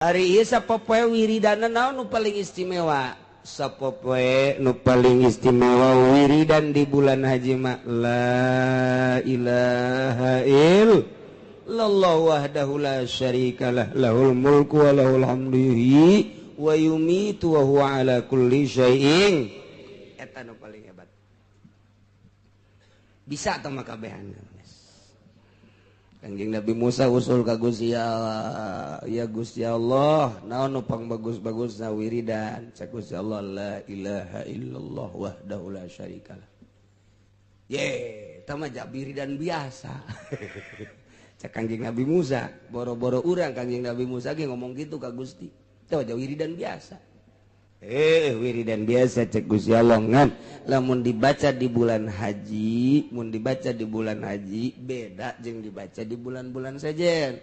Ari ieu sapopoe wiridana naon nu paling istimewa? Sapopoe nu paling istimewa wiridan di bulan haji mah la ilaha illallah wahdahu la syarikalah lahul mulku wa lahul hamdu yuhyi wa yumitu wa huwa ala kulli syai'in. Eta nu paling hebat. Bisa tah mah kabehan. Kanjeng Nabi Musa usul ka Gusti Allah, ya Gusti Allah, naon nu pang bagus-bagusna wiridan? Cak Gusti Allah, la ilaha illallah wahdahu la syarikalah. Ye, eta mah wiridan biasa. Cak Kanjeng Nabi Musa, boro-boro urang Kanjeng Nabi Musa ge ngomong gitu ka Gusti. Eta mah wiridan biasa. Wiridan biasa cek Gusti Allah ngan lamun dibaca di bulan haji, mun dibaca di bulan haji beda jeung dibaca di bulan-bulan sejen.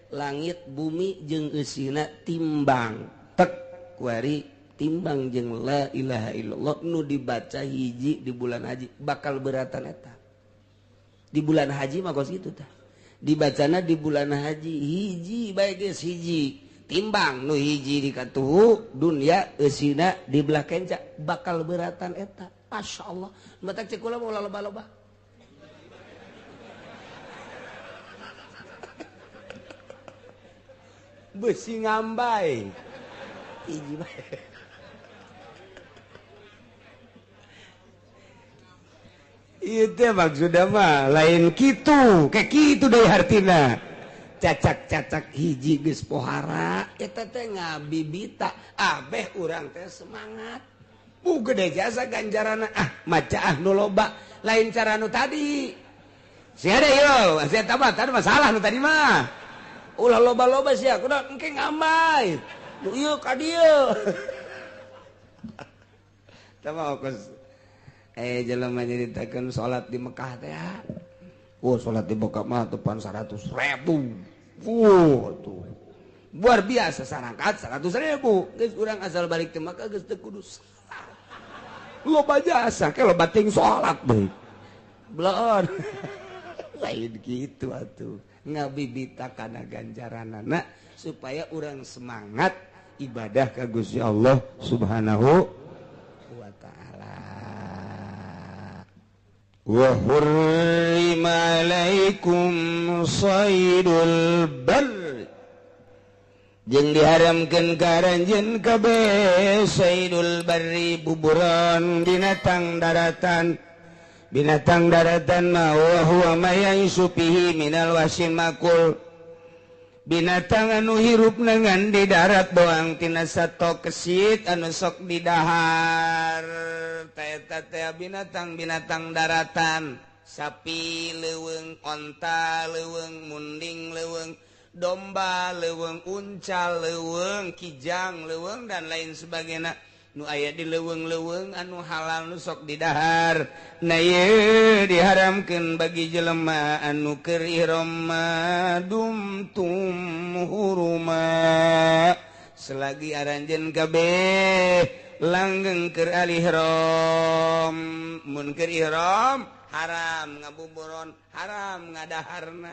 Langit bumi jeung eusina timbang tek kuari timbang jeung la ilaha illallah nu dibaca hiji di bulan haji bakal beratan eta. Di bulan haji mah kos kitu tah. Dibacana di bulan haji hiji bae geus hiji. Timbang nu hiji di katuhu dunia eusina di belah kenca bakal beratan eta. Masya Allah, matak cek kula mau loba-loba. Besi ngambai hiji bae. Ieu teh maksudna mah lain kitu, kayak kitu deui hartina. Cacak-cacak hiji geus pohara eta teh ngabibita abeh urang teh semangat. Bu gede jasa ganjarana ah maca ah nu loba lain cara nu tadi. Sia deui yo, sia tambah tadi masalah nu tadi mah. Ulah loba-loba sia kudu engke ngambai. Nu ieu ka dieu. Tah mah kos jelema nyaritakeun salat di Mekah teh. Oh, salat di Mekah mah tepan 100.000. Tuh. Luar biasa sarangkat 100.000. Geus urang asal balik teh maka geus teu kudu salat. Loba jasa ke loba ting salat deui. Bloon. Lain kitu atuh. Ngabibita kana ganjaranana supaya urang semangat ibadah ka Gusti Allah Subhanahu wa taala. Wa hurrima alaikum saydul barr jeung diharamkeun ka aranjeun kabeh saydul barri buburon binatang daratan. Binatang daratan ma wa huwa ma ya'isu fihi minal wahsin makul. Binatang anu hirup ngan di darat doang tina sato kesit anu sok didahar. Eta teh binatang-binatang daratan, sapi leuweung, onta leuweung, munding leuweung, domba leuweung, unca leuweung, kijang leuweung dan lain sebagainya. Nu aya di leuweung-leuweung anu halal nu sok didahar. Nah ieu diharamkeun bagi jelema anu keur ihram dumtum huruma. Selagi aranjeun kabeh langgeng keur al-ihram. Mun keur ihram haram ngabuburon, haram ngadaharna.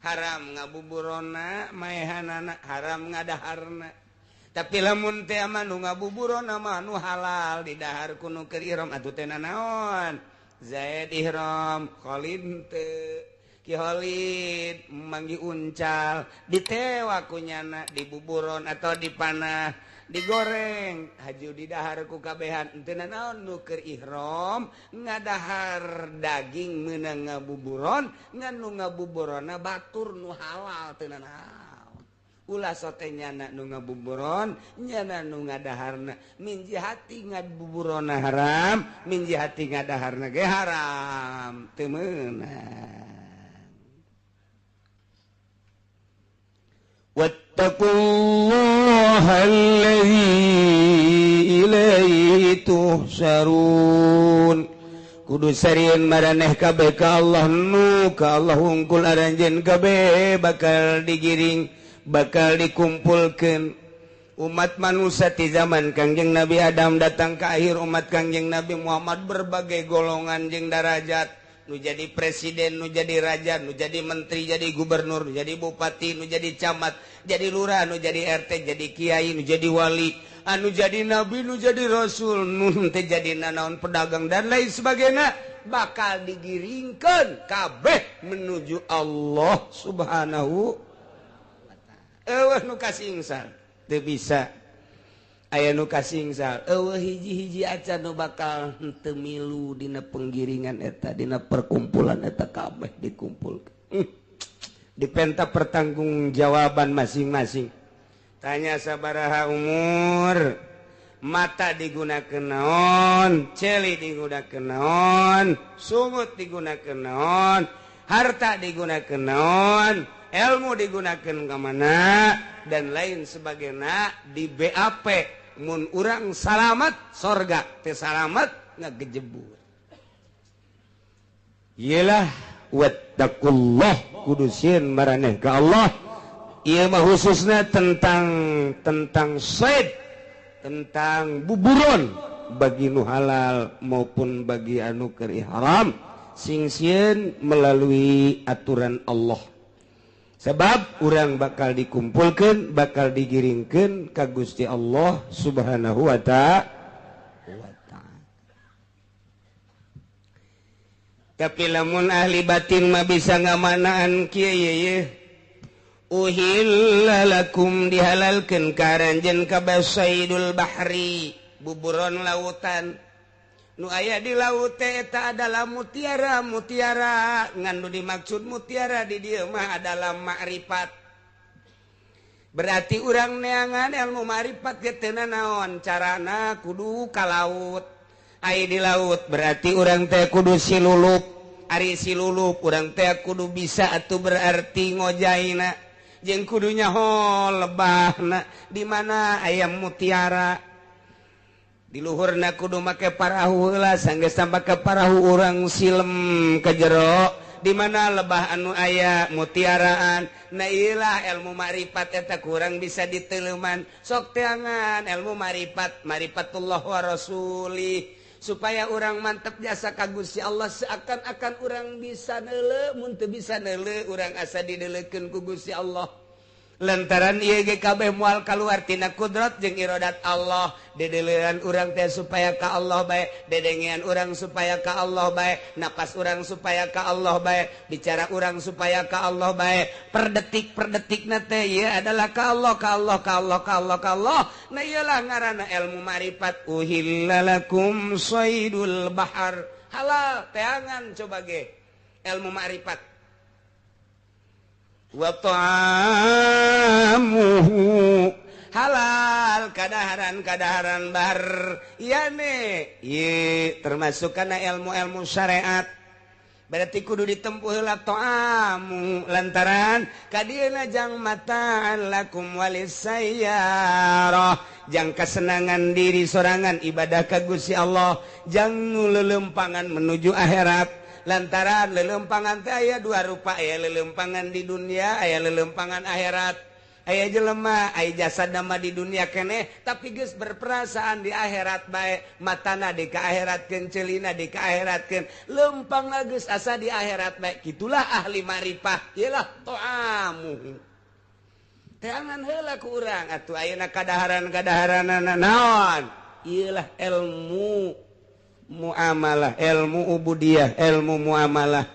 Haram ngabuburonna maehanana, haram ngadaharna. Tapi lamun teh mah nu ngabuburonna mah nu halal didahar ku nu keur ihram atuh teh nanaon? Zaid ihram, Khalid teu. Ki Khalid manggi uncal, ditewa ku nyana dibuburon atau dipanah, digoreng, haju didahar ku kabehan. Teu nanaon nu keur ihram ngadahar daging meunang ngabuburon, ngan nu ngabuburonna batur nu halal teu nanaon. Ulah sote nyana nu ngabuburon, nyana nu ngadaharna. Min jihati ngabuburonna haram, min jihati ngadaharna ge haram. Teu meunang. Wattaqullaha allazi ilaihi tuhsyarun. Kudu sarieun maraneh kabeh ka Allah nu ka Allah hungkul aranjeun kabeh bakal digiring, bakal dikumpulkeun. Umat manusia di zaman Kangjeng Nabi Adam datang ke akhir umat Kangjeng Nabi Muhammad berbagai golongan jeung darajat. nu jadi presiden, nu jadi raja, nu jadi menteri, jadi gubernur, nu jadi bupati, nu jadi camat, jadi lurah, nu jadi RT, jadi kiai, nu jadi wali, anu jadi nabi, nu jadi rasul, nu teu jadi nanaon, pedagang dan lain sebagainya, bakal digiringkan kabeh menuju Allah Subhanahu wa ta'ala. Euweuh nu kasingsar, teu bisa aya nu kasingsar. Euweuh hiji-hiji acan nu bakal henteu milu dina penggiringan eta, dina perkumpulan eta. Kabeh dikumpulkeun, dipenta pertanggungjawaban masing-masing. Tanya sabaraha umur, mata digunakan naon, celi digunakan naon, sungut digunakan naon, harta digunakan naon, ilmu digunakan ke mana, dan lain sebagainya di BAP. Mun urang salamat, sorga. Teu salamat, ngagejebur. Iyalah, wattaqullah, kudu sieun maraneh ka Allah. Ieu mah khususnya tentang tentang said, tentang buburon, bagi nu halal maupun bagi anu keur haram, sing sieun melalui aturan Allah, sebab urang bakal dikumpulkan, bakal digiringkan ka Gusti Allah Subhanahu wa ta'ala. Tapi lamun ahli batin mah bisa ngamanaan kieu ye. Uhilla lakum, dihalalkeun ka aranjeun kabeh, saidul bahri, buburon lautan. Nu aya di laut teh eta adalah mutiara. Mutiara ngan nu dimaksud mutiara di dieu mah adalah makrifat. Berarti urang neangan ilmu makrifat ge teu naon carana, kudu ka laut. Ai di laut berarti urang teh kudu silulup. Ari silulup, urang teh kudu bisa atuh, berarti ngojaina jeung kudu nyaho lebahna di mana aya mutiara. Di luhurna kudu make parahu heula. Sanggeus make parahu, urang silem ke jero di mana lebah anu aya mutiaraan. Nah, iyalah ilmu makrifat eta kurang bisa diteleuman. Sok teangan ilmu makrifat, marifatullah wa rasuli, supaya orang mantep jasa ka Gusti Allah. Seakan-akan orang bisa neule, mun teu bisa neule, urang asa dideuleukeun ku Gusti Allah, lantaran ieu ge kabeh moal kaluar tina kudrat jeung iradat Allah. Dedeleuan urang teh supaya ka Allah bae, dedengean urang supaya ka Allah bae, napas urang supaya ka Allah bae, bicara urang supaya ka Allah bae, per detik per detikna teh ieu adalah ka Allah, ka Allah, ka Allah, ka Allah, ka Allah. Nah, ieulah ngaranna ilmu marifat. Uhilla lakum saidul bahar, halal teangan coba ge ilmu marifat. Wa ta'amuhu, halal kadaharan kadaharan bar iyane ye termasuk karena ilmu-ilmu syariat, berarti kudu ditempuh heula ta'amu, lantaran kadieuna jang mata'an lakum walisayyarah, jang kesenangan diri sorangan ibadah ka Gusti Allah, jang nu lelempangan menuju akhirat, lantaran lelempangan teh aya dua rupa: aya lelempangan di dunia, aya lelempangan akhirat. Aya jelema aya jasad nama di dunia keneh, tapi geus berperasaan di akhirat bae, matana di ka akhiratkeun, celina di ka akhiratkeun, lempang geus asa di akhirat bae. Kitulah ahli marifah. Iyalah to'amu, teangan heula ku urang atuh ayeuna kadaharan-kadaharanana naon. Iyalah ilmu muamalah, ilmu ubudiyah, ilmu muamalah.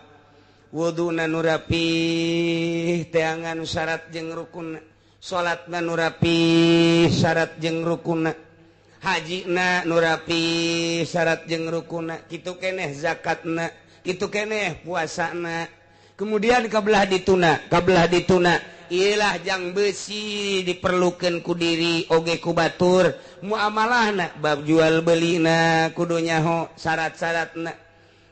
Wuduna nu rapih, teangan syarat jeung rukun. Salatna nu rapih, syarat jeung rukunna. Hajina nu rapih, syarat jeung rukunna. Kitu keneh zakatna, kitu keneh puasana. Kemudian kabelah dituna, kabelah dituna. Iyalah jang besi diperlukan ku diri oge ku batur. Muamalahna bab jual belina kudu nyaho syarat-syaratna,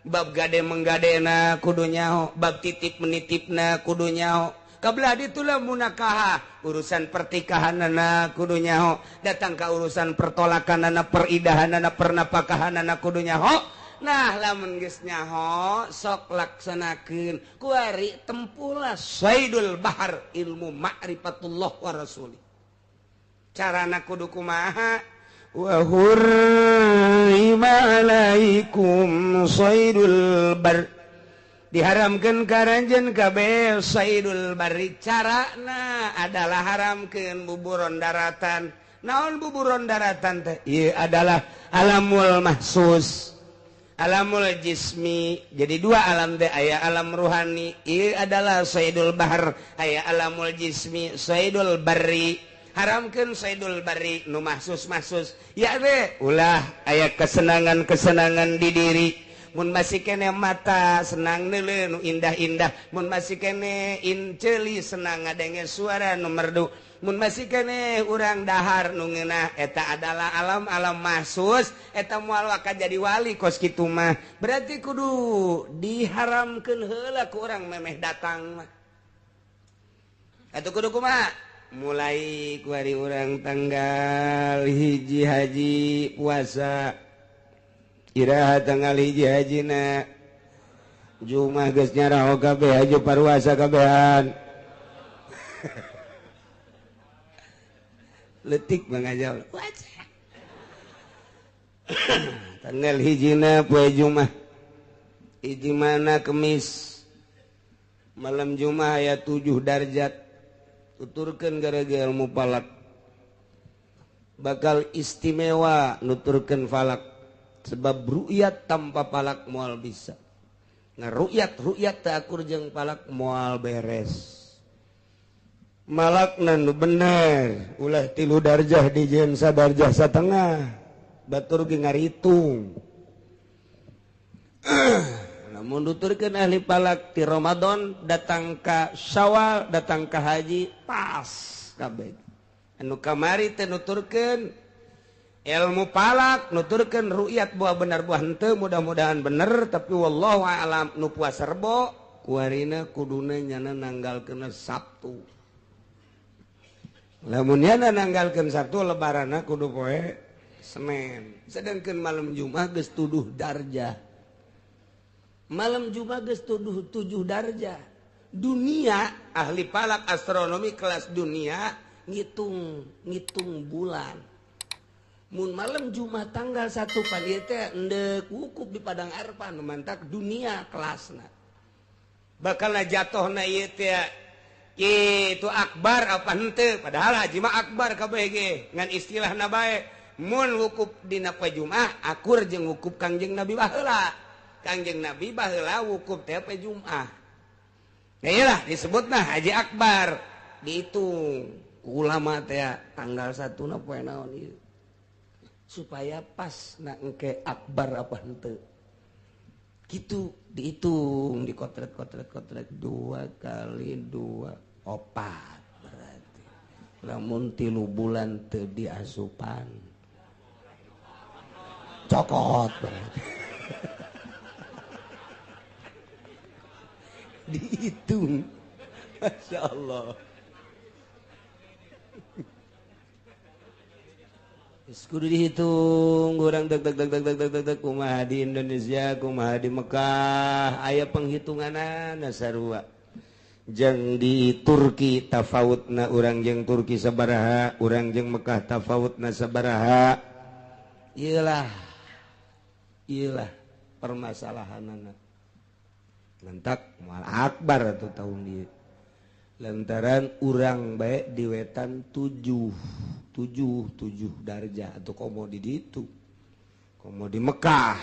bab gade menggadena kudu nyaho, bab titip menitipna kudu nyaho. Kabelah ditulah munakaha, urusan pertikahanana kudu nyaho, datang ke urusan pertolakanana, peridahanana, pernapakahanana kudu nyaho. Nah, lamun geus nyaho, sok laksanakeun. Kuari tempulah saidul bahar, ilmu ma'rifatullah wa rasuli. Carana kudu kumaha? Wa hurrima alaikum saidul bar. Diharamkeun ka aranjeun kabeh saidul barri, carana adalah haramkeun buburon daratan. Naon buburon daratan teh? Ieu adalah alamul mahsus, alamul jismi. Jadi dua alam teh, aya alam ruhani ieu adalah saidul bahr, aya alamul jismi saidul barri. Haramkeun saidul barri nu mahsus-mahsus ya teh ulah aya kesenangan-kesenangan di diri. Mun masih kene mata senang neuleuh nu indah-indah, mun masih kene inceuli senang ngadenge suara nu merdu, mun masih kene urang dahar nu ngeunah, eta adalah alam-alam mahsus. Eta moal waka jadi wali kos kitu mah. Berarti kudu diharamkeun heula ku urang memeh datang mah. Atuh kudu kumaha? Mulai ku hari urang tanggal 1 haji puasa, iraha tanggal 1 hajina Jumat geus nyaraho kabeh haji paruasa kabehan. Letik mangajal. Tanggal 1 poe Jumat, hiji mana Kemis, malam Jumat aya 7 darjat. Tuturkeun gara-gara ilmu falak bakal istimewa nuturkeun falak. Sebab ru'yat tanpa palak moal bisa. Nah ru'yat teu akur jeung palak moal beres. Malakna nu bener, ulah 3 darjah dijieun sadarjah satengah. Batur ge ngaritung. Lamun nuturkeun ahli palak ti Ramadan datang ka Syawal, datang ka haji pas kabeh. Anu kamari teh nuturkeun ilmu palak, nuturkeun ru'yat buah bener buah henteu, mudah-mudahan bener tapi wallahu a'lam. Nu puasa Rebo kuarina kuduna nyana nanggalkeun Sabtu. Lamun nyana nanggalkeun Sabtu lebaranna kudu poe Senin. Sedangkan malam Jumat geus tuduh darjah. Malam Jumat geus tuduh 7 darjah. Dunia ahli palak astronomi kelas dunia ngitung bulan. Mun malam Jumat tanggal 1 pan ieu teh endek wukuf di Padang Arfah nu mantak dunia kelasna. Bakalna jatohna ieu teh itu akbar apa henteu, padahal haji mah akbar kabeh ge ngan istilahna bae. Mun wukuf dina poe Jumat akur jeung wukuf Kangjeng Nabi baheula. Kangjeng Nabi baheula wukuf teh poe Jumat. Ya iyalah disebutna haji akbar. Dihitung ulama teh tanggal 1 na poe naon ieu, supaya pas na engke akbar apa henteu. Gitu dihitung, dikotret-kotret-kotret 2 kali 2 4 berarti. Lamun 3 bulan teu diasupan cokot berarti. Dihitung. Masya Allah. Kudu dihitung urang deg deg deg deg deg deg deg kumaha di Indonesia, kumaha di Mekah, aya penghitunganana sarua. Jeung di Turki tafawutna urang jeung Turki sabaraha, urang jeung Mekah tafawutna sabaraha. Iyalah. Iyalah permasalahanana. Lantak moal akbar atuh tahun ieu. Lantaran urang bae di wetan 7 darjah atau komo di ditu, komo di Mekah.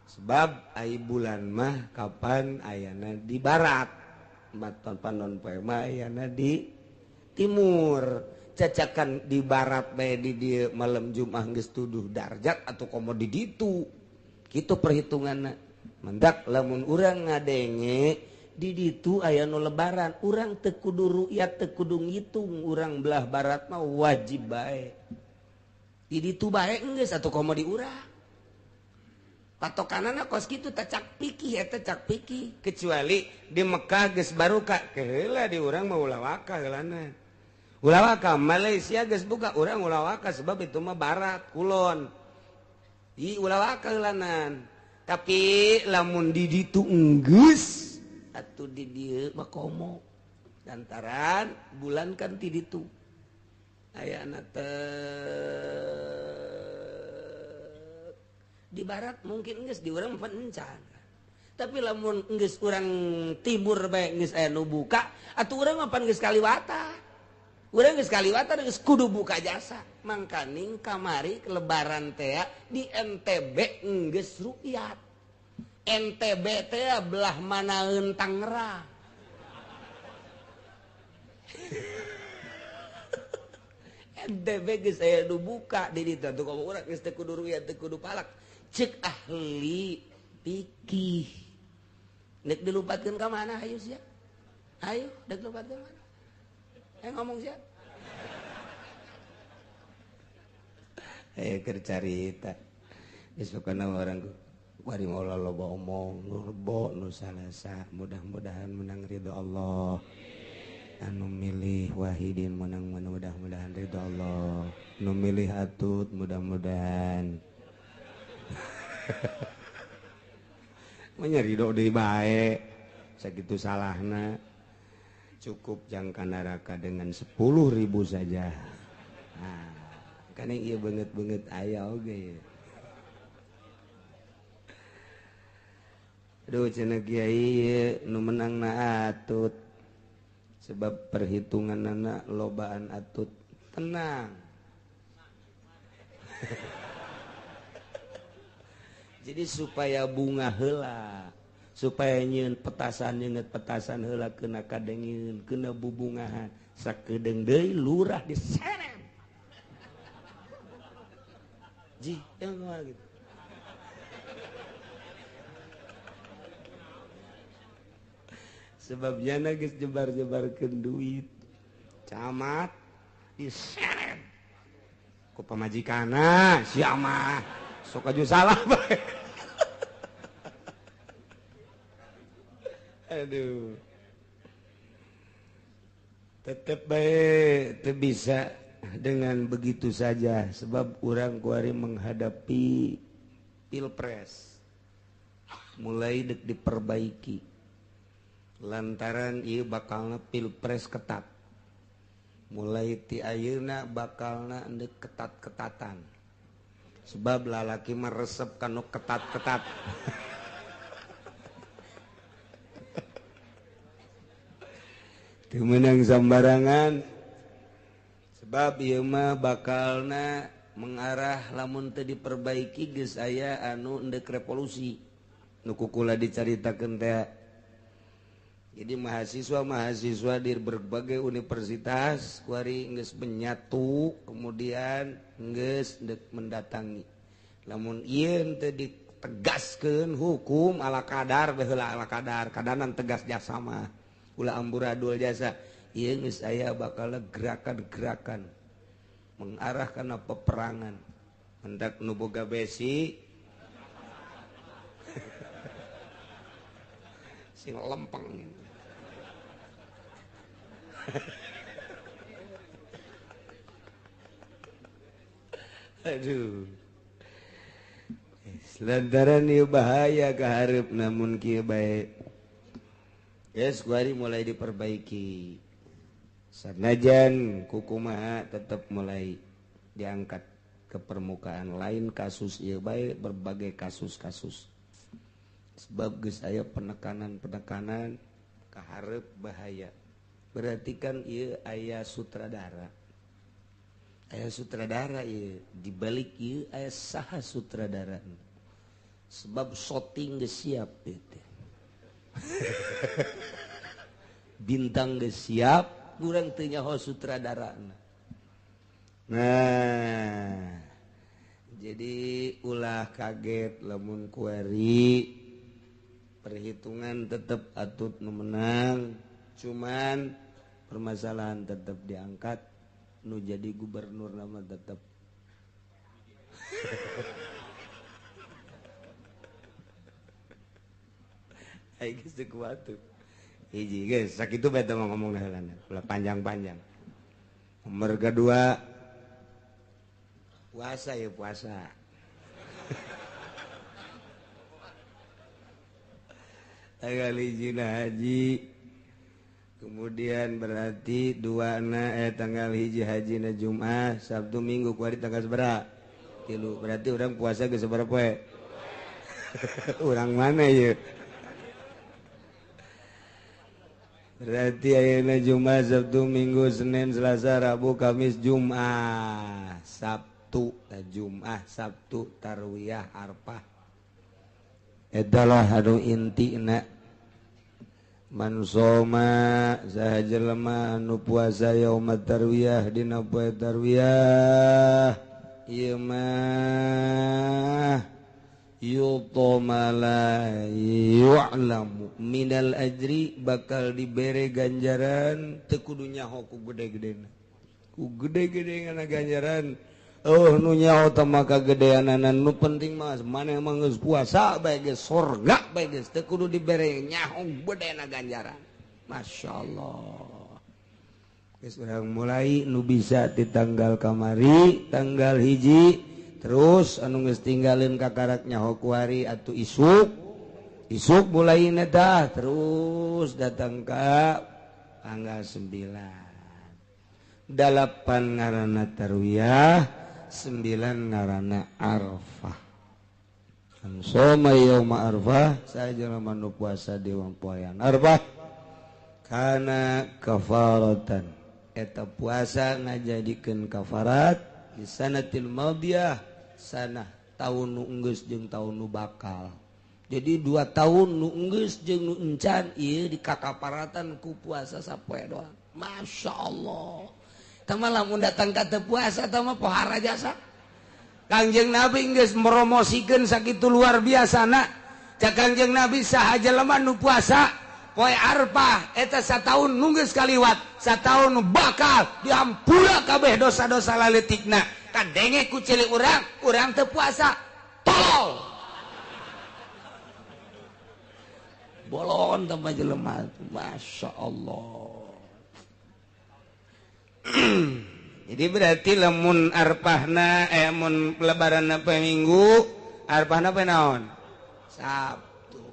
Sebab ai bulan mah kapan ayana di barat, maton panon poe mah ayana di timur. Cacakan di barat bae di dieu malam Jumat geus 7 darjat atau komo di ditu. Kitu perhitunganna. Mendak lamun urang ngadenge di ditu aya nu lebaran, urang teu kudu ru'yat, teu kudu ngitung, urang belah barat mah wajib bae. Di ditu bae geus atuh komo di urang. Patokanana kos kitu teh cak pikih eta cak pikih, kecuali di Mekah geus baruka, keheula di urang mah ulah waka heulana. Ulah waka Malaysia geus buka, urang ulah waka sebab itu mah barat kulon. Di ulah waka heulanan. Tapi lamun di ditu enggeus atuh di dieu mah komo. Lantaran bulan kan ti ditu. Ayana teh di barat mungkin geus di urang pencan. Tapi lamun geus urang timur bae geus aya nu buka, atuh urang mah pan geus kaliwata. Urang geus kaliwata geus kudu buka jasa. Mangkaning kamari lebaran teh di NTB geus rukyat. NTB teh belah manaeun Tangerang. NTB geus aya nu buka di ditu atuh komo urang geus teu kudu rukyat teu kudu palak. Cek ahli fikih. Nek dilupatkeun ka mana hayu sia? Hayu dek lupatkeun mana? Ngomong siap. Ayo keur carita. Geus pokona urang bari moal loba omong, nu rebo nu salasa, mudah-mudahan menang ridho Allah. Anu milih Wahidin menang mudah-mudahan ridho Allah. Nu milih Atut mudah-mudahan. Manya ridho deui bae. Sakitu salahna. Cukup jangka neraka dengan 10.000 saja. Nah, kan iya banget-banget aya oge. Aduh cenah kiai nu menang na Atut. Sebab perhitunganana lobaan Atut. Tenang. Jadi supaya bunga heula, supaya nyieun petasan nyeungeut petasan heula kena kadengieun, kena bubungahan, sakedeung deui lurah diseret. Ji, yang kumaha gitu. Sebabnya geus jebar-jebarkeun duit. Camat diseret. Ku pamajikanna sia mah sok aju salah bae. Aduh. Tetep bae teu bisa dengan begitu saja sebab urang kuari menghadapi pilpres. Mulai dek diperbaiki. Lantaran ieu bakalna pilpres ketat. Mulai ti ayeuna bakalna endek ketat-ketatan. Sebab lalaki mah resep kanu ketat-ketat. Teu meunang sambarangan. Sebab ieu mah bakalna mengarah lamun teu diperbaiki geus aya anu endek revolusi. Nu kukula dicaritakeun teh. Jadi mahasiswa-mahasiswa di berbagai universitas kuari geus menyatu kemudian geus dek mendatangi. Lamun ieu teu ditegaskeun hukum ala kadar baheula ala kadar, kadanan tegas jasa mah. Ulah amburadul jasa. Ieu geus aya bakal gerakan-gerakan mengarah kana peperangan. Hendak nu boga besi sing lempeng. Aduh. Lantaran ieu bahaya kaharep namun kieu bae. Yes, kuari mulai diperbaiki. Sanajan kukumaha tetap mulai diangkat ke permukaan lain kasus ieu bae berbagai kasus-kasus. Sebab geus aya penekanan-penekanan kaharep bahaya. Berarti kan ieu aya sutradara. Aya sutradara ieu, dibalik ieu aya saha sutradara. Sebab shooting geus siap ieu teh. Bintang geus siap, urang teu nyaho sutradarana. Nah, jadi ulah kaget lamun kuari perhitungan tetap Atut nu menang, cuman permasalahan tetap diangkat, nu jadi gubernur nama tetap. Ayo geus teu kuat tuh. Hiji geus sakitu bae teh ngomong heulana, ulah panjang-panjang. Nomor kedua puasa ya puasa. Tanggal hiji haji. Kemudian berarti dua na tanggal hiji haji na Jumat, Sabtu Minggu kuari tanggal sabaraha? 3. Berarti orang puasa geus sabaraha poe? Urang mana ieu? Berarti ayeuna Jumat, Sabtu, Minggu, Senin, Selasa, Rabu, Kamis, Jumat, Sabtu, Jumat, Sabtu, Tarwiyah, Arfah. Adalah anu intina. Man soma saha jelema anu puasa yaumat tarwiyah dina poe tarwiyah ieu mah yutomala yu'lamu minal ajri bakal dibere ganjaran teu kudu nyaho ku gede-gedena ku gede-gede ngana ganjaran. Oh nu nyaho teh maka gedeanana nu penting mah maneh mah geus puasa bae geus sorga bae geus teu kudu dibere nyaho gedena ganjaran. Masyaallah. Geus urang mulai nu bisa di tanggal kamari tanggal 1 terus anu geus tinggalin kakarak nyaho kuari atuh isuk isuk mulai dah terus datang ka tanggal 9 8 ngaranna tarwiyah 9 ngaranna Arfah. Soma yauma Arfah sajelema nu puasa di poean Arfah kana kafaratan eta puasa ngajadikeun kafarat di sanatil madiyah sanah tahun nu enggeus jeung tahun nu bakal. Jadi 2 tahun nu enggeus jeung nu encan ieu dikakaparatan ku puasa sapoe doang. Masya Allah. Tama lamun datang ka teu puasa tama pohara jasa. Kangjeng Nabi geus meromosikeun sakitu luar biasana. Cak Kangjeng Nabi saha jelema nu puasa poe Arfah eta sataun nu geus kaliwat, sataun nu bakal dihampura kabeh dosa-dosa laletikna. Kadenge ku cilik urang, urang teu puasa. Tolol. Bolon tambah jelema. Masya Allah. Jadi berarti lamun arpahna mun lebaranna poe Minggu, arpahna poe naon? Sabtu.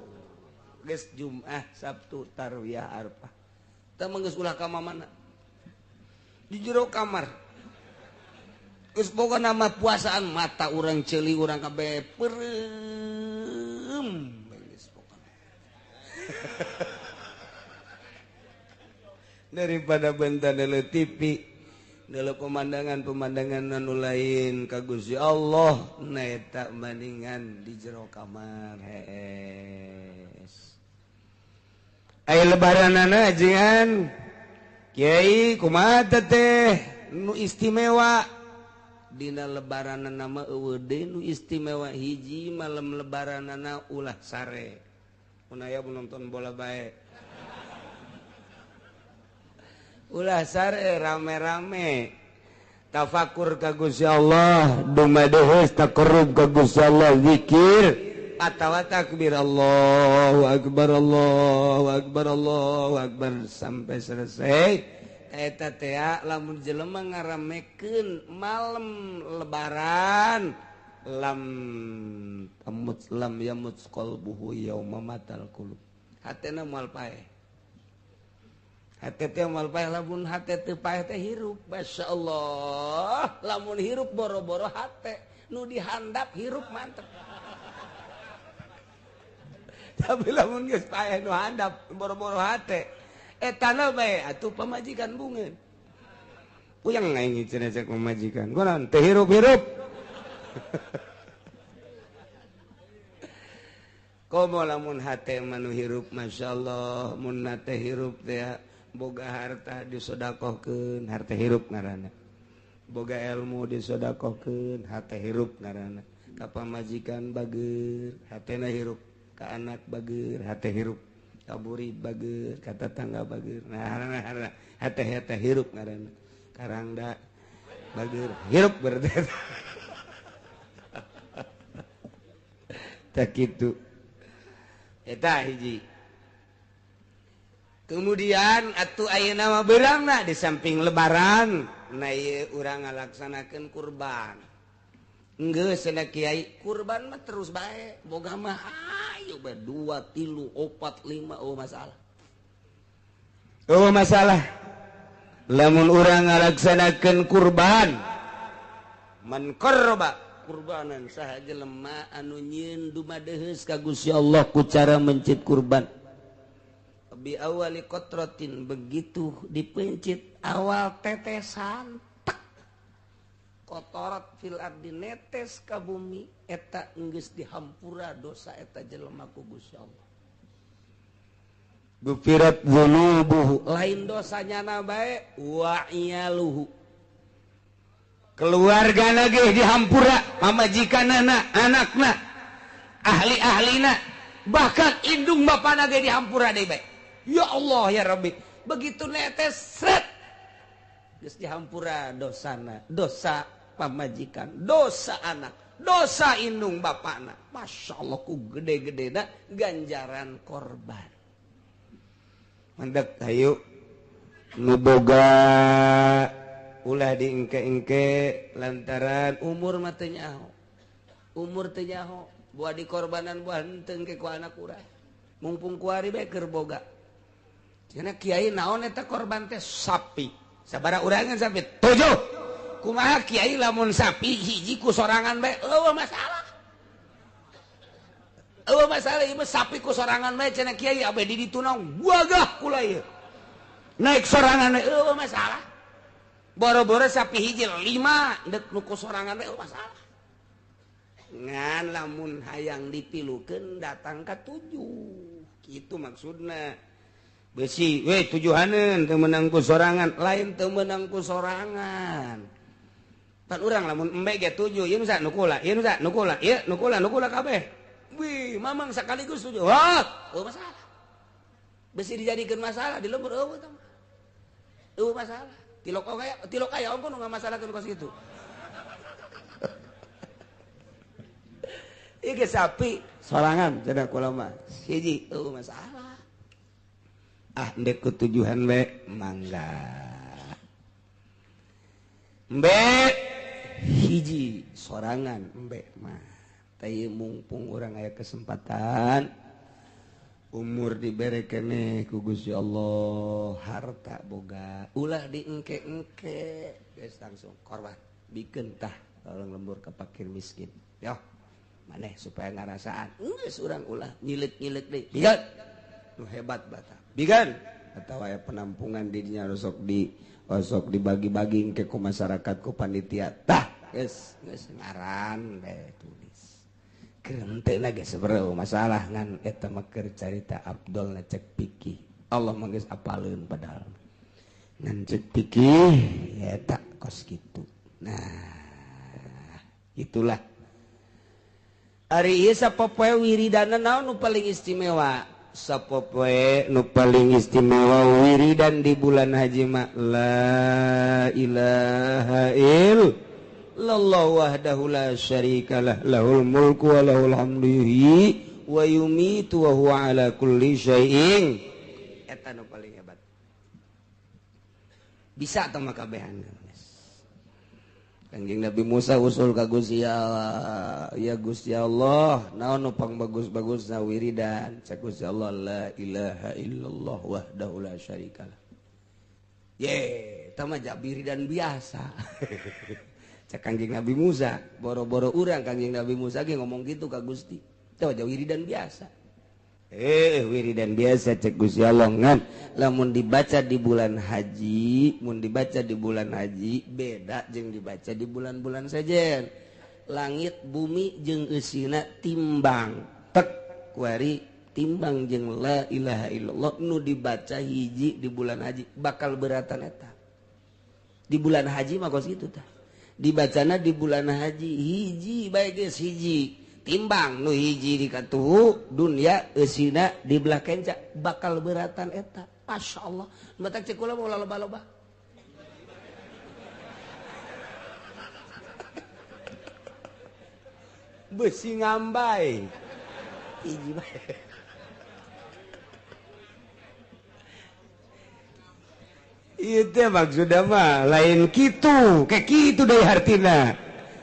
Geus Jumat, Sabtu, Tarwiyah, Arfah. Teu mah geus ulah ka mamana. Di jero kamar. Geus pokona mah puasaan mata urang ceuli urang kabeh peureum geus pokona. Daripada benta nele TV nele pemandangan-pemandangan anu lain ka Gusti Allah na eta bandingan di jero kamar hees. Aya lebaranana ajengan kiai kumaha teh nu istimewa dina lebaranana mah eueuh deui nu istimewa hiji malam lebaranana ulah sare. Mun aya nonton bola bae. Ulah sare rame-rame tafakur ka Gusti Allah dumadeheus taqarrub ka Gusti Allah zikir atawa takbir Allahu akbar Allahu akbar Allahu akbar sampai selesai. Eta teh lamun jelema ngaramekeun malam lebaran lam tamut lam yamut qalbuhu yauma matal qulub hatena moal paeh. Hate teh moal paeh lamun hate teu paeh teh hirup. Masyaallah, lamun hirup boro-boro hate nu dihandap hirup mantep. Tapi lamun geus paeh nu handap boro-boro hate etana bae atuh pamajikan bungeun. Puyeng aing cenah cek pamajikan. Kunaon teu hirup-hirup. Komo lamun hate mah nu hirup masyaallah, mun hate hirup teh boga harta disodakohkeun harta hirup ngaranna, boga ilmu disodakohkeun harta hirup ngaranna, ka pamajikan bager hatena hirup, ka anak bager hate hirup, ka murid bager, ka tetangga bager, nah hate hate hirup ngaranna, karangda bager hirup berarti. Tak kitu eta hiji. Kemudian atuh ayeuna mah beurangna di samping lebaran na ieu urang ngalaksanakeun kurban. Geus cenah kiai kurban mah terus bae boga mah ayo bae 2 3 4 5 oh masalah. Oh masalah. Lamun urang ngalaksanakeun kurban man qarraba kurbanan saha jelema anu nyieun dumadeheus ka Gusti Allah ku cara mencit kurban. Bi awali qatratin begitu dipencit awal tetesan tek kotorat fil ardi netes ka bumi eta geus dihampura dosa eta jelema ku Gusti Allah. Gufirat dzunubuhu lain dosanya na bae wa iyaluhu keluargana ge dihampura pamajikanana anakna ahli-ahlina bahkan indung bapana ge dihampura deui bae. Ya Allah ya Rabbi begitu netes sret geus dihampura dosana dosa pamajikan dosa anak dosa indung bapana. Masya Allah ku gede-gedena ganjaran korban. Mandek hayu nu boga ulah diengke-engke lantaran umur mah teu nyaho. Umur teu nyaho buah dikorbanan buah henteu engke ku anak urang. Mumpung kuari bae keur boga. Cenah kiai naon eta korban teh sapi. Sabaraha urangan sapi? 7. Kumaha kiai lamun sapi hiji ku sorangan bae eueuh masalah. Eueuh masalah ieu sapi ku sorangan bae cenah kiai abe di ditu naon wagah kula ieu. Naik sorangan bae eueuh masalah. Boro-boro sapi hiji 5 deuk nu ku sorangan bae eueuh masalah. Ngan lamun hayang dipilukeun datang ka 7. Kitu maksudna. Besi we tujuhaneun teu meunang ku sorangan, lain teu meunang ku sorangan. Pan urang lamun embe ge 7, ieu nu sa nu kula, ieu nu sa nu kula, ieu nu kula, nu kula kabeh. Wih, mamang sekaligus 7. Wah, eueuh masalah. Besi dijadikeun masalah di lembur eueuh tah. Eueuh masalah. Tilok aya ongko nu ngamasalahkeun kos kitu. Ieu ge sapi sorangan cenah kula mah. Hiji eueuh masalah. Ah, ndek kutujuhan we mangga. Embe hiji sorangan embe mah. Teh mumpung urang aya kesempatan umur dibere keneh ku Gusti Allah, harta boga ulah diengke-engke geus langsung korban bikeun tah tolong lembur ka fakir miskin. Yo maneh supaya ngarasaan geus urang ulah nyilet-nyilet deui. Bigan nu hebat bata. Bigan atawa aya penampungan di dinya osok dibagi-bagi engke ku masyarakat ku panitia tah geus geus ngaran bae tulis. Henteu geus sebereu masalah ngan eta mah keur carita Abdul na cek pikih. Allah mah geus apaleun padahal. Ngan cek pikih eta kos kitu. Nah, itulah. Ari ieu sapopoe wiridana naon nu paling istimewa? Sapopoe nu paling istimewa wiridan di bulan haji mah la ilaha illallah wahdahu la syarikalah lahul mulku wa lahul hamdu yuhyi wa yumitu wa huwa ala kulli syai'in. Eta nu paling hebat. Bisa tah mah kabehan. Kanjeng Nabi Musa usul ka Gusti Allah, ya Gusti Allah, naon nu pangbagus-bagusna wiridan? Cek Gusti Allah la ilaha illallah wahdahu la syarikalah. Ye, eta mah wiridan biasa. Cek Kanjeng Nabi Musa, boro-boro urang Kanjeng Nabi Musa ge ngomong gitu ka Gusti. Teh wiridan biasa. Wiridan biasa cek Gusti Allah ngan lamun dibaca di bulan haji, mun dibaca di bulan haji beda jeung dibaca di bulan-bulan sejen. Langit bumi jeung eusina timbang. Tek kuari timbang jeung la ilaha illallah nu dibaca hiji di bulan haji bakal beratan eta. Di bulan haji mah kos kitu tah. Dibacana di bulan haji hiji bae geus hiji. Timbang nu hiji di katuhu dunia eusina di belah kenca bakal beratan eta. Masya Allah matak cek kula mau loba-loba besi ngambai hiji bae. Ieu teh maksudna mah lain kitu, kayak kitu deui hartina.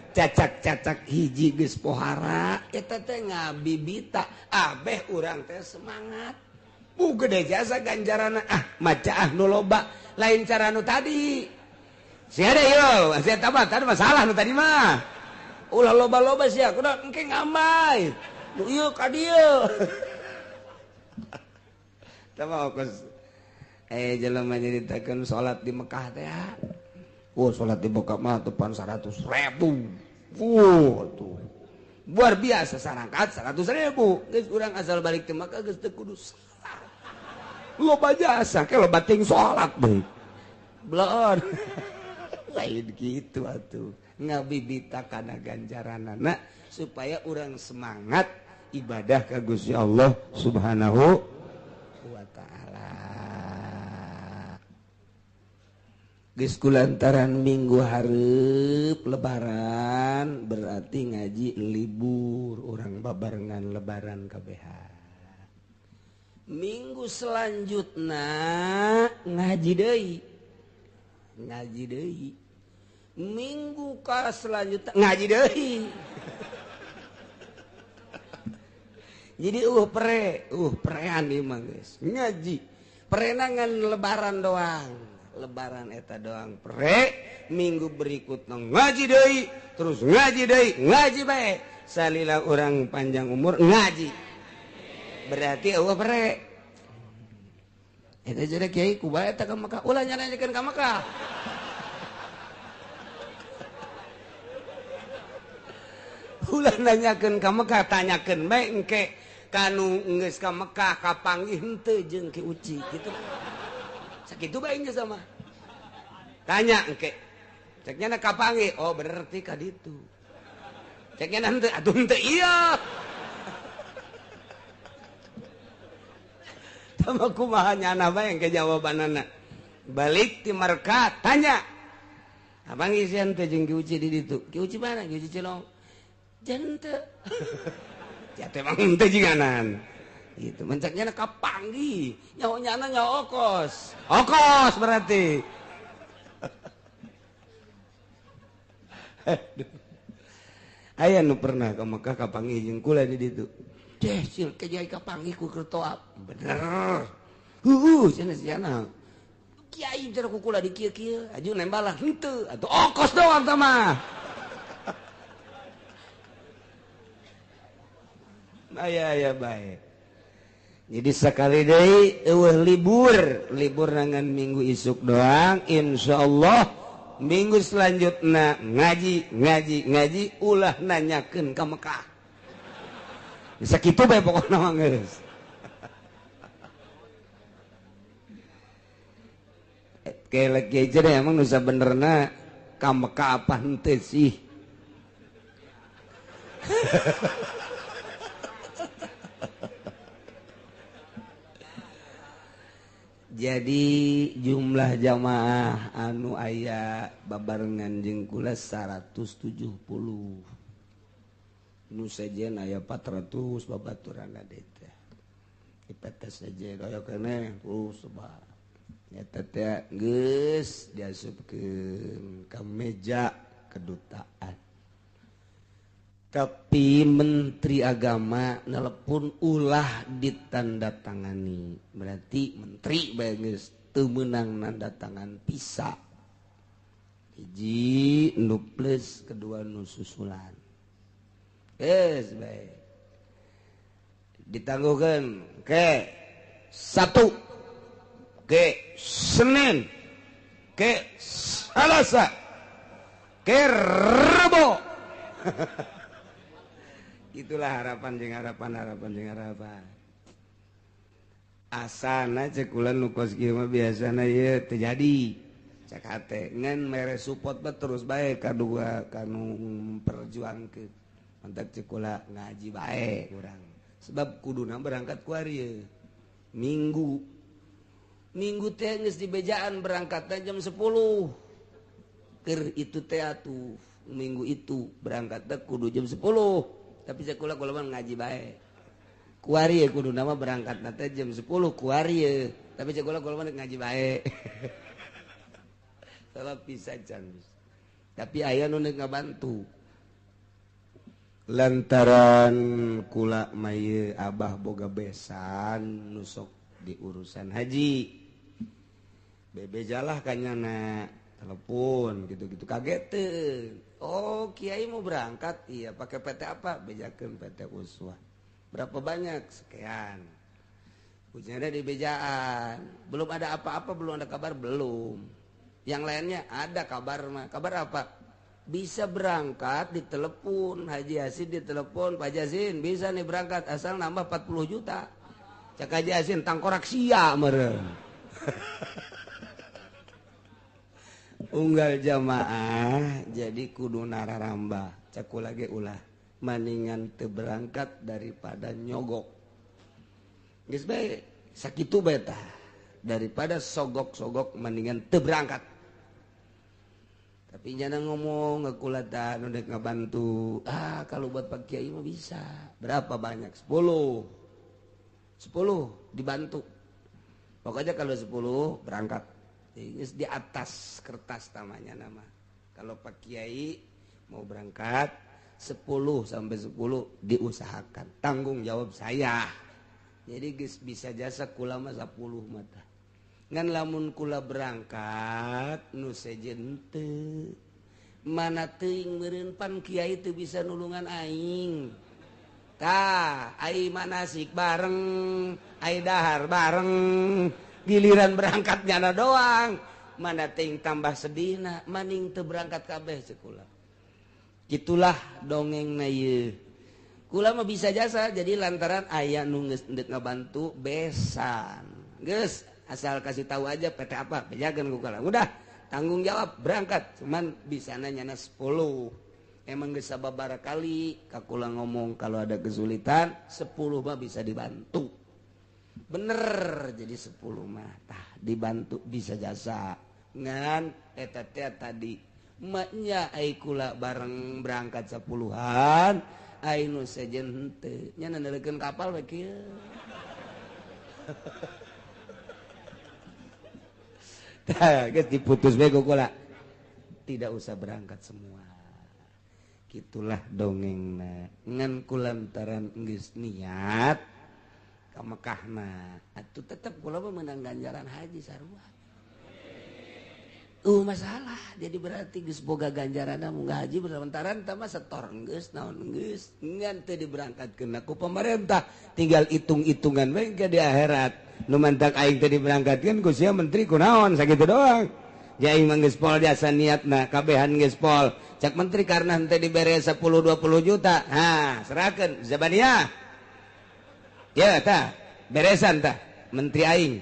Cacak-cacak hiji geus pohara eta teh ngabibita abeh urang teh semangat. Bu gede jasa ganjarana ah maca ah nu loba lain cara nu tadi. Sia deui yo, sia tah mah tadi masalah nu tadi mah. Ulah loba-loba sia kudu engke ngambai. Nu ieu ka dieu. Tama kos jelema nyaritakeun salat di Mekah teh. Oh, salat di Mekah mah tepan 100.000. Wuh, tuh. Luar biasa sarangkat 100.000. Geus urang asal balik ti Mekah geus teu kudu salat. Loba jasa ke loba ting salat deui. Belon. Lain kitu atuh. Ngabibita kana ganjaranana supaya urang semangat ibadah ka Gusti Allah Subhanahu wa ta'ala. Geus kulantaran minggu hareup lebaran berarti ngaji libur urang babarengan lebaran kabehan. Minggu selanjutna ngaji deui. Ngaji deui. Minggu ka selanjutna ngaji deui. Jadi prean ieu mah geus. Ngaji. Perenangan lebaran doang. Lebaran eta doang pre, minggu berikutna ngaji deui, terus ngaji deui, ngaji bae. Salila urang panjang umur ngaji. Berarti eueuh pre. Eta jadi kiai ku bae eta ka Mekah, ulah nyanyakeun ka Mekah. Ulah nanyakeun ka Mekah, tanyakeun bae engke kanu geus ka Mekah kapanggih henteu jeung Ki Uci kitu. Sakitu bae nya sama. Tanya engke. Ceknya na kapanggih, oh berarti ka ditu. Ceknya henteu, atuh henteu ieu. Tama kumaha nyana bae engke jawabanana. Balik ti Mekah tanya. Abang isian teh jeung Ki Uci di ditu. Ki Uci mana? Ki Uci Cilong. Jangan teu. Ya teh emang henteu jiganan. Gitu mencaknya kapanggih nyaho nyana nyaho okos. Okos berarti. Aya nu pernah ka Mekah kapanggih jeung kula di ditu. Deh sil kiai kapanggih ku keur toap. Bener. Heuh cenah sia. Kiai cenah ku kula di kieu-kieu aju nembalah henteu atuh okos doang tah mah. Aya aya bae. Jadi sekali deui eueuh libur, libur nangan minggu isuk doang, insyaallah minggu selanjutna ngaji, ngaji, ngaji ulah nanyakeun ka Mekah. Bisa kitu bae pokona mah geus. Kelek ge jadi emang nu sabenerna ka Mekah apa henteu sih? Jadi jumlah jamaah anu aya babarengan jeung kula 170. Nu sejen aya 400 babaturanna teh. Ipetes sejen aya keneh sebab nyata teh geus diasupkeun ka meja kedutaan. Tapi Menteri Agama nelepon ulah ditandatangani. Berarti menteri bae geus teu meunang nanda tangan pisa. Hiji nu plus kedua nu susulan. Geus bae. Ditangguhkeun ke 1 ke Senin ke Selasa ke Rebo. Itulah harapan jeung harapan harapan jeung harapan. Asana cek kula nu kos kieu mah biasana ieu teu jadi. Cek hate ngan mere support mah terus bae kadua kanu memperjuangkeun. Mantak cek kula ngaji bae urang. Sebab kuduna berangkat ku ari Minggu. Minggu teh geus dibejaan berangkatna jam 10. Keur itu teh atuh minggu itu berangkatna kudu jam 10. Tapi sekolah kula mah ngaji bae. Kuari kudu nama berangkat teh jam 10 kuari. Tapi sekolah kula mah ngaji bae. Salah pisan can. Tapi aya nu neuk ngabantu. Lantaran kula mah ieu abah boga besan nu sok di urusan haji. Bebejalah kanyana telepon gitu-gitu kaget teu. Oh kiai mau berangkat, iya pakai PT apa? Bejakeun PT Uswah. Berapa banyak? Sekian. Kucingnya di bejaan, belum ada apa-apa, belum ada kabar, belum. Yang lainnya ada kabar mah. Kabar apa? Bisa berangkat ditelepon, Haji Yasin ditelepon, Pak Yasin bisa nih berangkat asal nambah 40 juta. Cak Haji Yasin tangkorak sia meureun. Unggal jamaah jadi kudu nararamba. Cak kula ge ulah maningan teu berangkat daripada nyogok. Geus bae sakitu bae tah. Daripada sogok-sogok mendingan teu berangkat. Tapi nyana ngomong ngekulatan udah ngebantu. Ah, kalau buat Pak Kiai mah bisa. Berapa banyak? 10. 10 dibantu. Pokoknya kalau 10 berangkat. Ini di atas kertas tamanya nama. Kalau Pak Kiai mau berangkat 10 sampai 10 diusahakan. Tanggung jawab saya. Jadi geus bisa jasa kula mah 10 mata. Ngan lamun kula berangkat nu sejen teu. Mana teuing meureun pan kiai teu bisa nulungan aing. Tah, ai manasik bareng, ai dahar bareng. Giliran berangkat nyana doang. Mana teuing tambah sedihna, maning teu berangkat kabeh ceuk kula. Itulah dongengna ieu. Kula mah bisa jasa jadi lantaran aya nu geus endek ngabantu besan. Geus asal kasih tahu aja PT apa, bejakeun ku kula. Udah, tanggung jawab berangkat. Cuman bisana nyana 10. Emang geus sababaraha kali ka kula ngomong kalau ada kesulitan 10 mah bisa dibantu. Bener jadi 10 mah tah dibantu bisa jasa. Ngan eta teh tadi maknya ai kula bareng berangkat 10-an ai nu sejen henteu nya nandelekeun kapal we kieu. Tah geus diputus we ku kula. Tidak usah berangkat semua. Kitulah dongengna. Ngan kulantaran geus niat ka Mekahna atuh tetep kula mah meunang ganjaran haji sarua. Masalah jadi berarti geus boga ganjaranna munggah haji berlantaran tah mah setor geus naon geus ngan teu diberangkatkeun ku pemerintah tinggal hitung-hitungan we ke di akhirat nu mantak aing teu diberangkatkeun ku sia menteri kunaon sakitu doang. Ja aing mah geus pol jasa niatna kabehan geus pol cak menteri karena henteu dibere 10 20 juta ha serahkeun zabaniyah ya tah beresan tah menteri aing.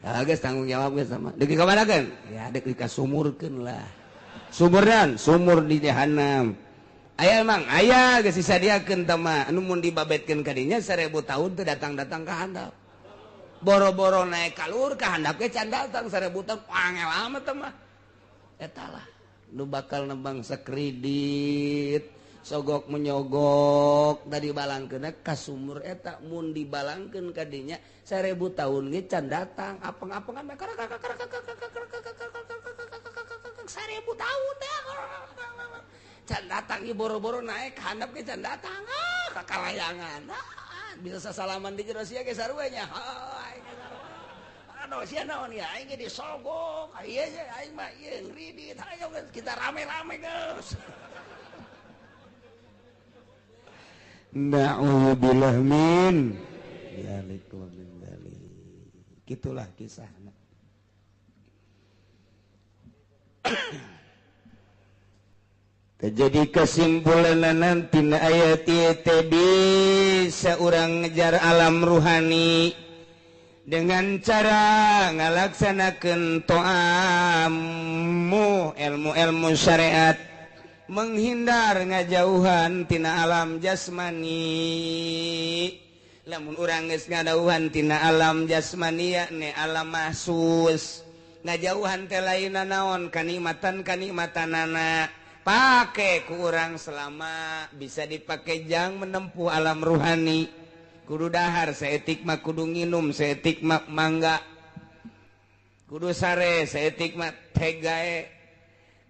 Ah geus tanggung jawab geus sama. Deuk dikamanakeun? Ya deuk dikasumurkeun lah. Sumurnan, sumur di jahanam. Aya emang aya geus disadiakeun tah mah anu mun dibabetkeun ka dinya 1000 tahun teu datang-datang ka handap. Boro-boro naik ka luhur ka handap ge can datang 1000 tahun angel amat tah mah. Eta lah nu bakal nembang sakredit. Sogok menyogok tadi balangkeun ka sumur eta mun dibalangkeun ka dinya 1000 tahun ge can datang apeng-apengan 1000 tahun teh can datang ieu boro-boro naik handap ge can datang ah ka kalayangan bisa sasalaman di jero sia ge sarua nya aduh sia naon ya aing ge disogok ieu aing mah ieu ngridit ayo kita rame-rame geus. Na'udzubillah min dzalik wa min dzalik. Gitulah kisahna. Terjadi kesimpulan nanti ayat ieu bisa urang ngejar alam ruhani dengan cara ngalaksanakeun to'amu ilmu-ilmu syariat, menghindar ngajauhan tina alam jasmani. Lamun urang geus ngadauhan tina alam jasmani yakni alam mahsus, ngajauhan teh lainna naon kanikmatan-kanikmatanana pake ku urang selama bisa dipake jang menempuh alam ruhani. Kudu dahar saeutik mah kudu nginum saeutik mah mangga, kudu sare saeutik mah tegae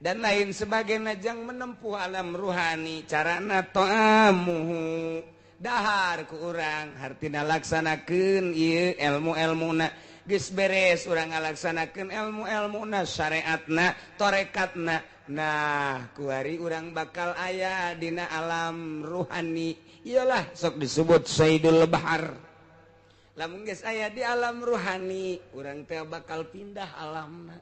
dan lain sebagainya jang menempuh alam ruhani. Carana to'amuhu dahar ku urang hartina laksanakeun ieu ilmu-ilmuna geus beres urang ngalaksanakeun ilmu-ilmuna syariatna torekatna. Nah kuari urang bakal aya dina alam ruhani. Iyalah sok disebut Sayyidul Bahar. Lamun geus aya di alam ruhani, urang teh bakal pindah alamna.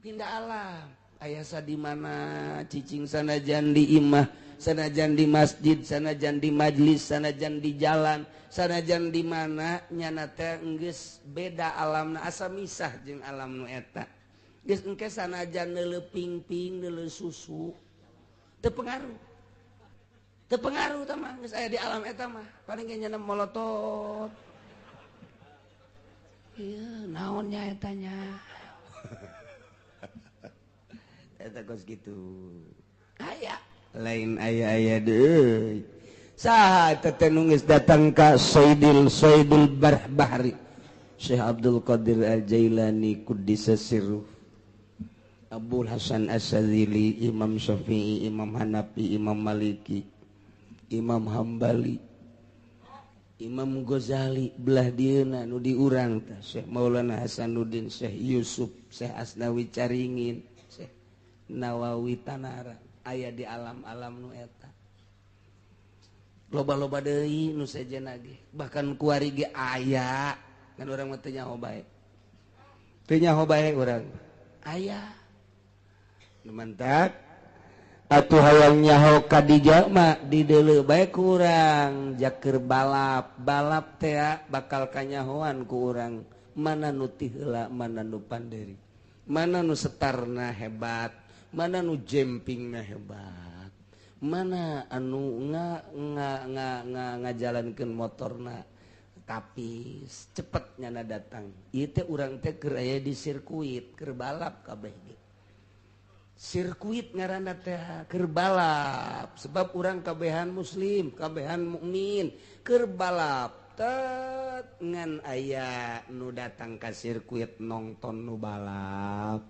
Pindah alam. Aya sa di mana cicing sanajan di imah, sanajan di masjid, sanajan di majlis, sanajan di jalan, sanajan di mana nyana teh geus beda alamna, asa misah jeung alam nu eta. Geus engke sanajan neuleuh pingping, neuleuh susu, teu pengaruh. Teu pengaruh tah mah geus aya di alam eta mah. Paling ge nyana molotot. Ieu naon nya eta nya? Eta kos kitu. Aya lain aya-aya deui. Saha eta teh nu geus datang ka Sayyidil Sayyidul Bahri Syekh Abdul Qadir Al-Jailani Quddisa Sirruh, Abul Hasan As-Sadzili, Imam Syafi'i, Imam Hanafi, Imam Maliki, Imam Hambali, Imam Ghazali, belah dieuna nu diurang teh Syekh Maulana Hasanuddin, Syekh Yusuf, Syekh Asnawi Caringin, Syekh Nawawi Tanara, aya di alam-alam nu eta. Loba-loba deui nu sejenna ge, bahkan kuari ge aya, kan urang mah teu nyaho bae. Teu nyaho bae urang. Aya. Nu mantak atuh hayang nyaho ka dijama dideuleu bae ku urang jaker balap. Balap teh bakal kanyahoan ku urang mana nu ti heula, mana nu panderi, mana nu setarna hebat, mana nu jempingna hebat, mana anu nga nga nga nga ngajalankeun motorna tapi cepet nyana datang. Ieu teh urang teh keur aya di sirkuit, keur balap kabeh ge. Sirkuit ngaranna teh keur balap, sebab urang kabehan muslim, kabehan mukmin, keur balap tet ngan aya nu datang ka sirkuit nongton nu balap,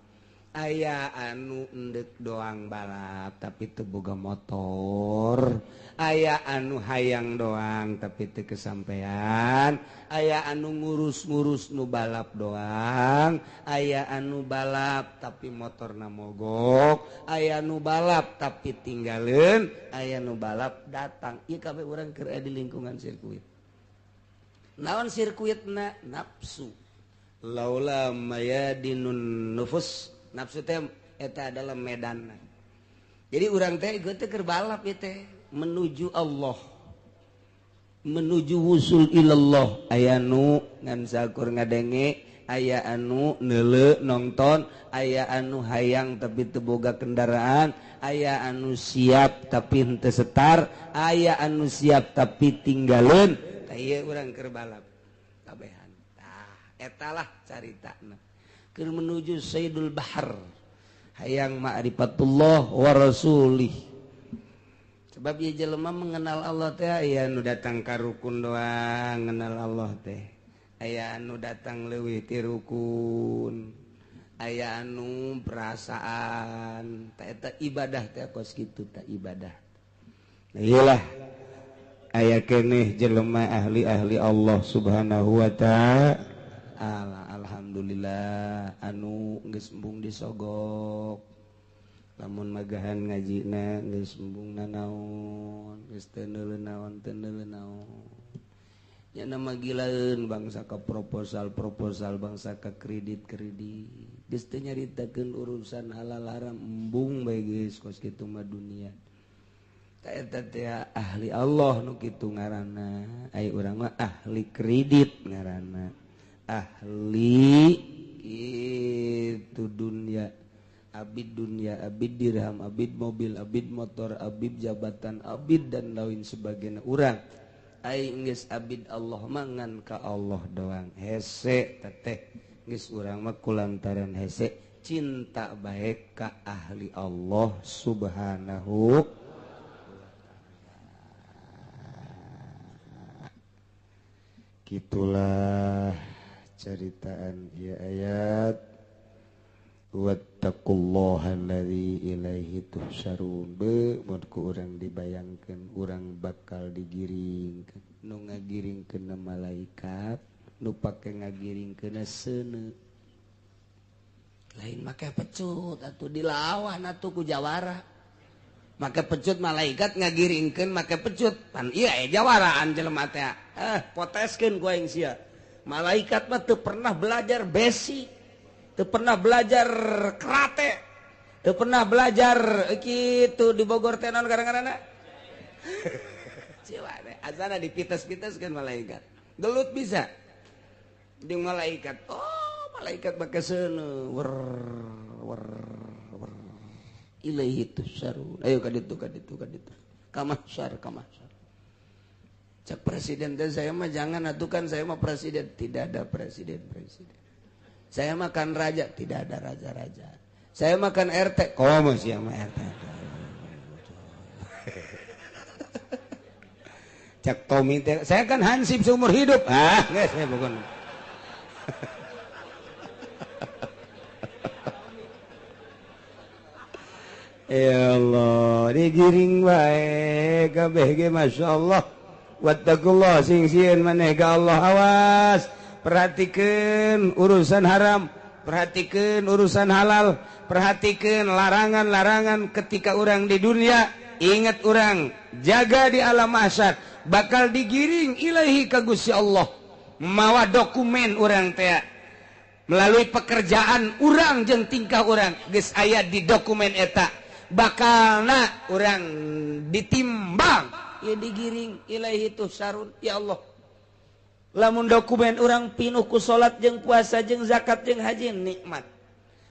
aya anu endek doang balap tapi teu boga motor, aya anu hayang doang tapi teu kesampean, aya anu ngurus-ngurus nu balap doang, aya anu balap tapi motorna mogok, aya nu balap tapi tinggaleun, aya nu balap datang. Ieu kabeh urang keur aya di lingkungan sirkuit. Naon sirkuitna? Nafsu. Laula mayadinun nufus. Nafsu teh eta adalah medan. Jadi urang teh ieu teh keur balap ieu teh menuju Allah, menuju wusul ilallah. Aya nu ngan sakur ngadenge, aya anu neuleuh nonton, aya anu hayang tapi teu boga kendaraan, aya anu siap tapi henteu setar, aya anu siap tapi tinggaleun. Tah ieu urang keur balap kabehan. Tah eta lah caritana keur menuju Sayyidul Bahar, hayang ma'rifatullah wa rasulih. Sebab ieu jelema mengenal Allah teh aya nu datang ka rukun doang ngenal Allah teh, aya anu datang leuwih ti rukun, aya anu perasaan. Tah eta ibadah teh kos kitu tah ibadah. Nah iyalah aya keneh jelema ahli-ahli Allah Subhanahu wa ta'ala. Alhamdulillah anu geus embung disogok, lamun magahan ngajina geus embung nanaon, geus teu neuleuh naon, teu neuleuh naon. Nya nama gilaeun bangsa ka proposal-proposal, bangsa ka kredit-kredit, geus teu nyaritakeun urusan halal haram, embung bae geus kos kitu mah dunia. Tah eta teh ahli Allah nu kitu ngaranna. Ai urang mah ahli kredit ngaranna, ahli itu dunia, abid dunia, abid dirham, abid mobil, abid motor, abid jabatan, abid dan lain sebagainya. Urang ai geus abid Allah mangan ka Allah doang. Hese teteh geus urang mah kulantaran hese cinta bae ka ahli Allah Subhanahu. Gitulah ceritaan ieu ayat. Wattaqullaha allazi ilaihi tuhsyarun. Be mun ku urang dibayangkeun urang bakal digiringkeun, nu ngagiringkeun malaikat, nu pake ngagiringkeun seuneu. Lain make pecut atuh dilawan atuh ku jawara. Make pecut malaikat ngagiringkeun make pecut pan ieu aya jawaraan jelema teh. Poteskeun ku aing sia. Malaikat mah teu pernah belajar besi, teu pernah belajar karate, teu pernah belajar kitu di Bogor teh naon gara-garana. Azana dipites-piteskeun malaikat. Gelut bisa jeung malaikat. Oh, malaikat make seuneu wer wer wer. Ilaihi tusarun. Ayo ka ditu ka ditu ka ditu. Ka mahsyar ka mahsyar. Cak presiden teh saya mah jangan atukan saya mah presiden, tidak ada presiden-presiden. Saya makan raja, tidak ada raja-raja. Saya makan RT, komo sia mah RT. Cak Tommy teh, saya kan hansip seumur hidup. Ah, geus saya bukan. Ya Allah, digiring bae kabeh ge masyaallah. Wattaqullah sing sieun maneh ka Allah, awas. Perhatikeun urusan haram, perhatikeun urusan halal, perhatikeun larangan-larangan ketika urang di dunia. Ingat urang jaga di alam mahsyar, bakal digiring ilahi ka Gusti Allah. Mawa dokumen urang teh melalui pekerjaan urang jeung tingkah urang geus aya di dokumen eta, bakalna urang ditimbang ya digiring ilahi tusarun. Ya Allah, lamun dokumen urang pinuh ku salat jeung puasa jeung zakat jeung haji nikmat,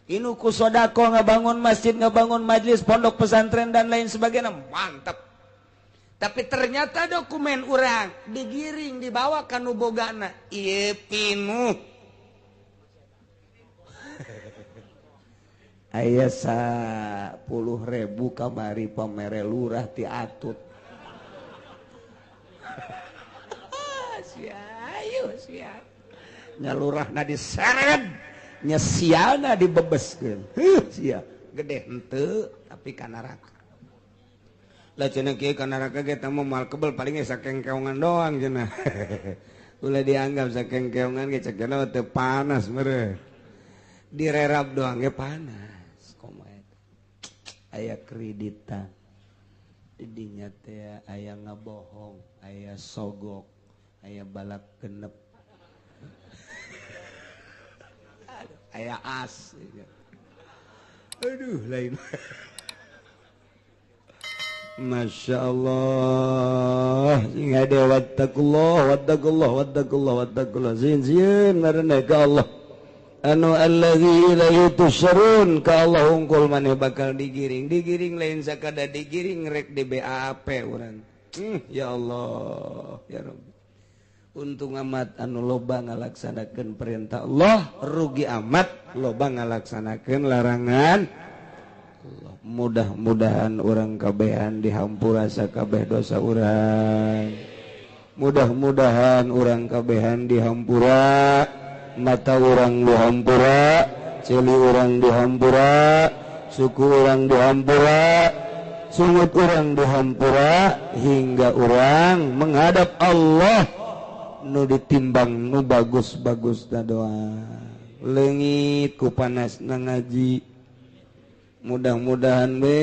pinuh ku sedekah ngabangun masjid, ngabangun majlis, pondok pesantren dan lain sebagainya, mantap. Tapi ternyata dokumen urang digiring dibawa ka nu bogana ieu pinuh. Aya 10.000 kamari pamere lurah ti atut. Sia ayo sia. Nya lurahna diseret, nya siana dibebeskeun. Heuh sia, gede henteu tapi ka neraka. Lah cenah kieu ka neraka ge teh moal kebel paling ge sakengkeongan doang cenah. Ulah dianggap sakengkeongan ge cek cenah teu panas meureun. Direrap doang ge panas. Komo eta. Aya kreditan. Didinya teh aya ngabohong, aya sogok, aya balap genep. Aya as. Aduh lain. Masya Allah. Sing hade wattaqullah wattaqullah wattaqullah wattaqullah. Sieun sieun maraneh ka Allah. Anu allazi ilaihi tusarun, ka Allah hungkul maneh bakal digiring. Digiring lain sakada digiring rek di BAP urang. Ya Allah, ya Rabbi. Untung amat anu loba ngalaksanakeun perintah Allah, rugi amat loba ngalaksanakeun larangan Allah. Mudah-mudahan urang kabehan dihampura sakabeh dosa urang. Mudah-mudahan urang kabehan dihampura, mata urang dihampura, ceuli urang dihampura, suku urang dihampura, sungut urang dihampura, hingga urang menghadap Allah nu ditimbang nu bagus-bagus na doa. Leungit ku panasna ngaji. Mudah-mudahan we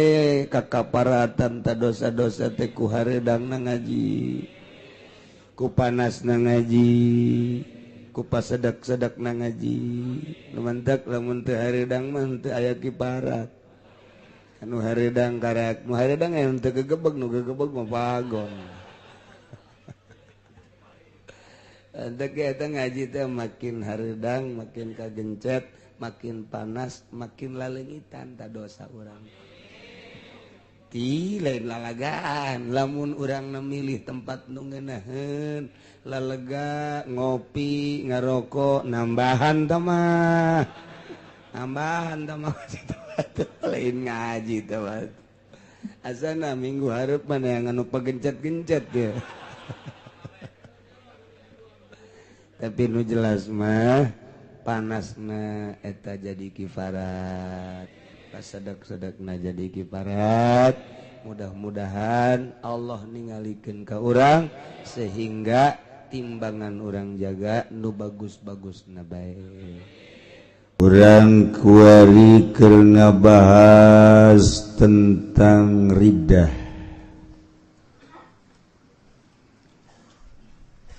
kakaparatan ta dosa-dosa teh ku hareudangna ngaji, ku panasna ngaji, ku pasedak-sedakna ngaji. Lumantak lamun teu hareudang mah teu aya kiparat. Anu hareudang karak, nu hareudang aya teu gegebeg, nu gegebeg mah pagon. Antak eta ngaji teh makin hareudang, makin kagencet, makin panas, makin laleungitan ta dosa urang. Ti lain lalagaan, lamun urang memilih tempat nu ngeunaheun, lalega ngopi, ngarokok, nambahan tah mah. Nambahan tah mah lain ngaji tah mah. Asana minggu hareup mana yang anu pagencet-gencet ya. Tapi nu jelas mah panasna eta jadi kifarat, pasedak-sedakna jadi kifarat. Mudah-mudahan Allah ningalikeun ka urang sehingga timbangan urang jaga nu bagus-bagusna bae. Urang kuari keur ngabahas tentang riddah,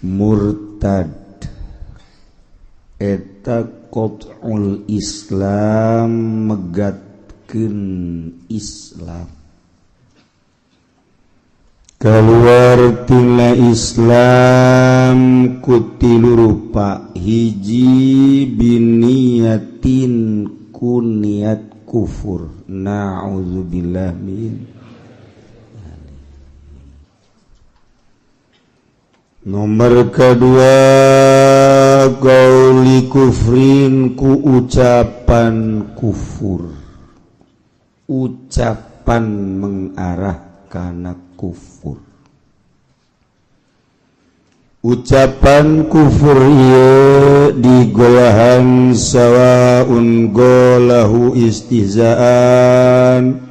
murtad, eta qat'ul Islam, megatkeun Islam, keluar tina Islam ku tilu rupa. Hiji, biniyatin, ku niat kufur, na'udzubillah min. Nomor kedua, qauli kufrin, ku ucapan kufur, ucapan mengarah kana kufur. Ucapan kufur ieu digolahan sawaun golahu istihzaan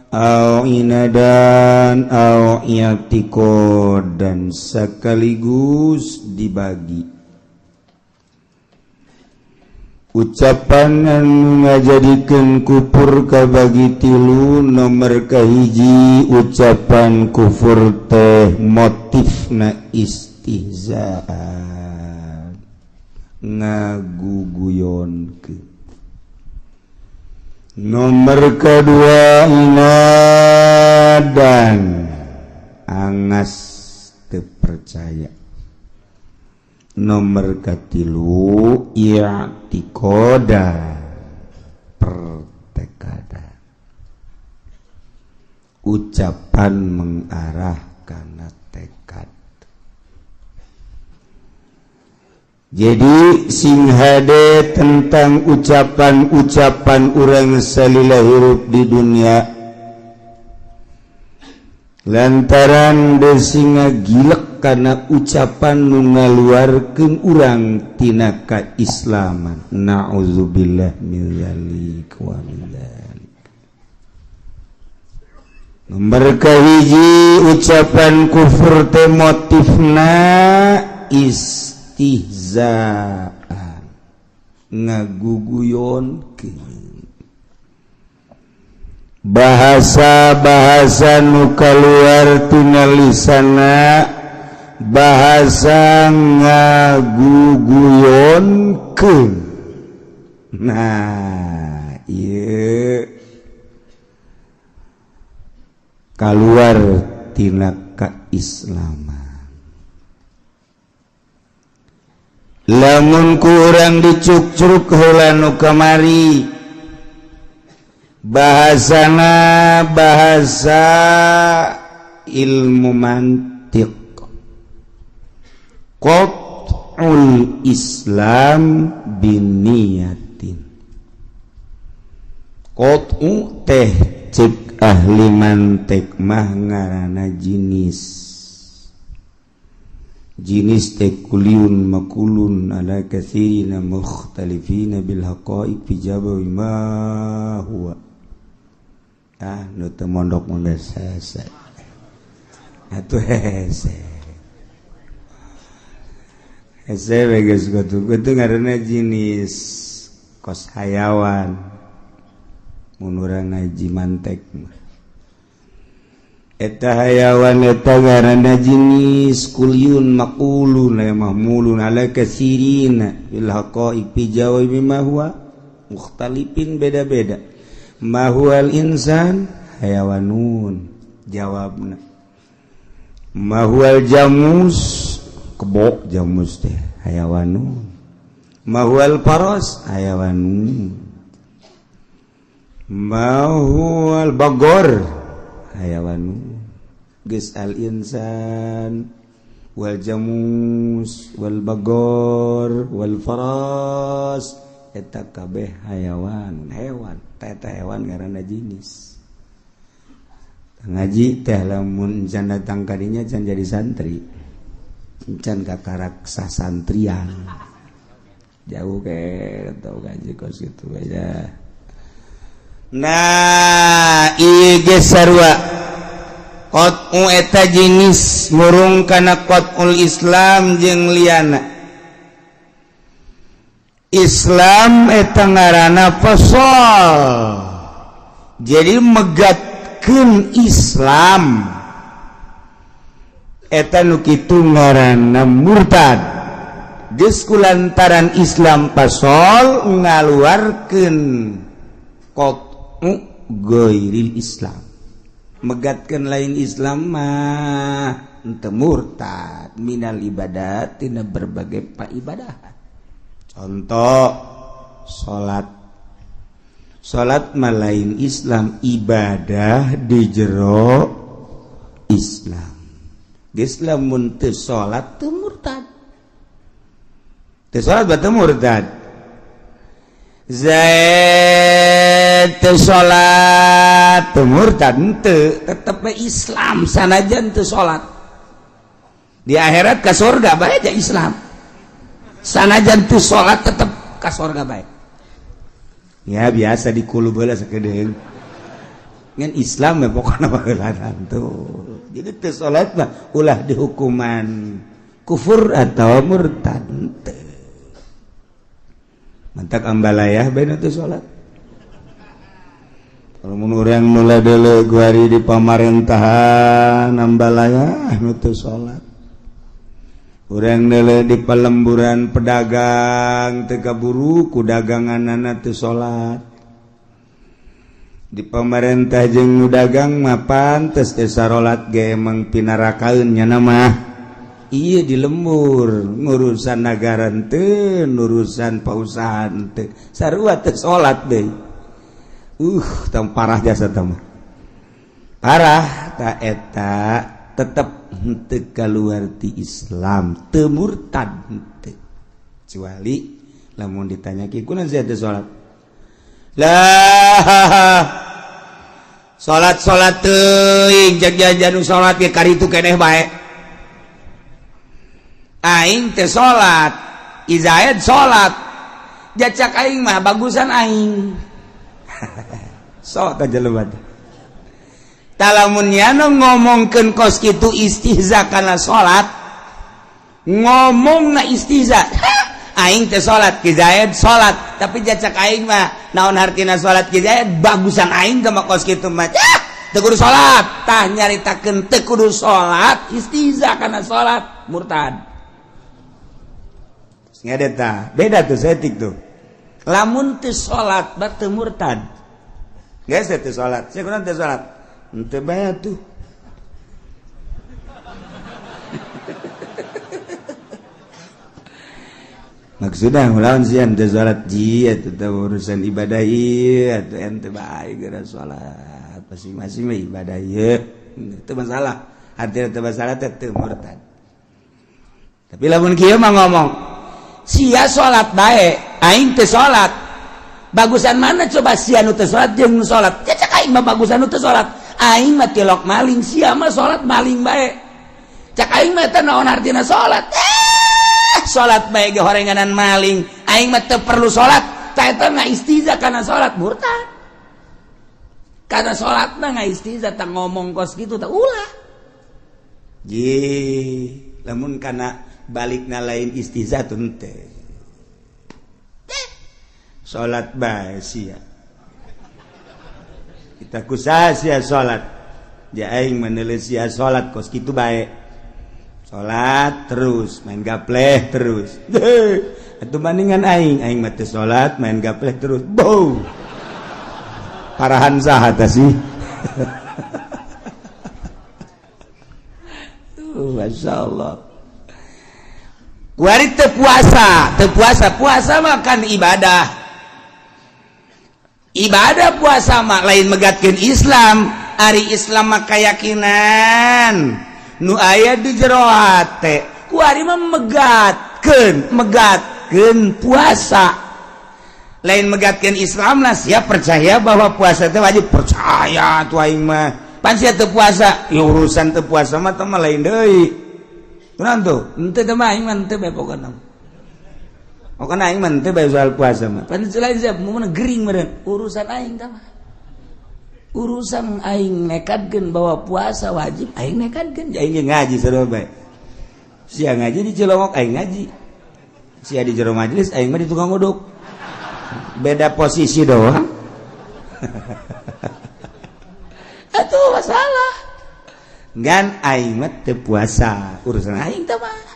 aw inadan aw i'tiqodan, sekaligus dibagi. Ucapan anu ngajadikeun kufur kabagi tilu. Nomor kahiji, ucapan kufur teh motifna istihzaan, ngaguguyonkeun. Nomor kedua, inadan, angas teu percaya. Nomor katilu, i'tiqoda, pertekada, ucapan mengarah kana tekad. Jadi sing hade tentang ucapan-ucapan urang salila hirup di dunia, lantaran desinga gilek karena ucapan nu ngaluarkeun urang tina kaislaman, na'udzubillah min dzalik wa min dzalik. Nomor kahiji, ucapan kufur teh motifna istihzaan, ngaguguyonkeun, bahasa-bahasa nu kaluar tina lisana bahasa ngaguguyonkeun. Nah, ieu kaluar tina kaislaman. Lamun kurang dicukcruk heula nu kamari, bahasana bahasa ilmu mantiq, qat'ul Islam biniyatin. Qat'u teh cek ahli mantik mah ngaranna jinis. Jinis teh kuliun makulun ala katsirina mukhtalifina bil haqaiq fi jawabi ma huwa. Ah, nu teu mondok mah hese atuh, hese hese we geus kitu ngaranna jinis kos hayawan mun urang ngaji mantek mah. Eta hayawan eta ngaranna jinis kuliun maqulun la mahmulun ala katsirina bil haqaiq fi jawabi ma huwa mukhtalifin, beda-beda. Ma huwal insan hayawanun jawabna. Ma huwal jamus, kebok jamus teh hayawanun. Ma huwal faras hayawanun. Ma huwal bagor hayawanun. Geus al insan wal jamus wal bagor wal faras eta kabeh hayawan, hewan. Eta hewan ngaranna jinis. Ngaji teh lamun can datang kadinya can jadi santri, can kakarak sasantrian jauh ke tau ngaji kos gitu aja. Nah, ieu geus sarua qat'u eta jenis murung kana qat'ul Islam jeung liana. Islam eta ngaranna fasol. Jadi megatkeun Islam eta nu kitu ngaranna murtad. Geus kulantaran Islam pasol ngaluarkeun qat'u ghairil Islam, megatkeun lain Islam mah henteu murtad minal ibadat, tina berbagai ibadah. Contoh salat. Salat mah lain Islam, ibadah di jero Islam. Geus lamun teu salat teu murtad, teu salat berarti murtad. Zaid teu salat teu murtad henteu, tetep we Islam sanajan teu salat. Di akhirat ka surga bae aja Islam. Sanajan teu salat tetep ka surga bae. Ya biasa di kulub heula sakedeung. Ngan Islam ya pokokna baheula tuh. Jadi teu salat mah ulah dihukuman kufur atau murtad teu. Mantak ambalayah bae teu salat. Kalau mun urang nu deuleu guari di pamarentahan ambalayah nu teu salat. Urang deuleu di pelemburan pedagang teu kaburu ku daganganana teu salat. Di pamarentah jeung nu dagang mah pantes teu sarolat ge emang pinarakaeun nya mah. Iya di lembur ngurusan nagara teu, urusan pausahaan teu, sarua teu salat deui. Tam parah jasa tah mah. Parah ta eta tetep henteu kaluar ti Islam, teu murtad henteu. Kecuali lamun ditanya ki kunaon sia teu salat? Lah salat salat teuing jag jajan salat ge karitu keneh bae. Aing teh salat, Izaid salat. Jacak aing mah bagusan aing. Sok aja jelema teh. Talamun nyana ngomongkeun kos kitu istihza kana salat, ngomong na istihza. Aing teh salat, Ki Zaid salat, tapi jacak aing mah naon hartina salat Ki Zaid bagusan aing teh mah kos kitu mah. Teu kudu salat, tah nyaritakeun teu kudu salat, istihza kana salat, murtad. Ngede tah, beda tuh setik tuh. Lamun teu salat berarti murtad. Geus teu salat, sia kunaon teu salat? Henteu bae tuh. Maksudnya lawan sia teu salat ji atuh teh urusan ibadah ieu atuh ente bae geura salat. Masing-masing mah ibadah ieu. Teu masalah. Artinya teu masalah teh teu murtad. Tapi lamun kieu mah ngomong sia salat bae, aing teu salat. Bagusan mana coba sia nu teu salat jeung nu salat? Cecek aing mah bagusan nu teu salat. Aing mah tilok maling, sia mah salat maling bae. Cak aing mah teh naon artina salat? Salat bae ge horenganan maling. Aing mah teu perlu salat. Tah eta mah istiza kana salat murtad. Kana salatna ngaistiza tah ngomong kos kitu tah ulah. Ye, lamun kana balikna lain istiza teu teh. Salat bae sia. Kita kusaha sia salat. Ja aing meneuleuh sia salat kos kitu bae. Salat terus, main gapleh terus. Atuh bandingan aing, aing mah teu salat, main gapleh terus. Bow. Parahan saha tah sih? Masya Allah. Kuari teu puasa, teu puasa, puasa mah kan ibadah. Ibadah puasa mah lain megatkeun Islam, ari Islam mah keyakinan nu aya di jero hate. Kuari mah megatkeun, megatkeun puasa. Lain megatkeun Islam lah, siap percaya bahwa puasa teh wajib, percaya tuh aing mah. Pan sia teu puasa, ya urusan teu puasa mah teh mah lain deui. Kunaon tuh? Henteu teh mah aing mah henteu bae pokona. Pokona aing mah henteu bae soal puasa mah. Pan lain siap mun gering meureun urusan aing teh mah. Urusan aing nekadkeun bahwa puasa wajib, aing nekadkeun. Aing ge ngaji sarua bae. Sia ngaji di Cilongok aing ngaji. Sia di jero majelis, aing mah di tukang uduk, beda posisi doang. Atuh masalah ngan aing mah teu puasa, urusan aing teh mah.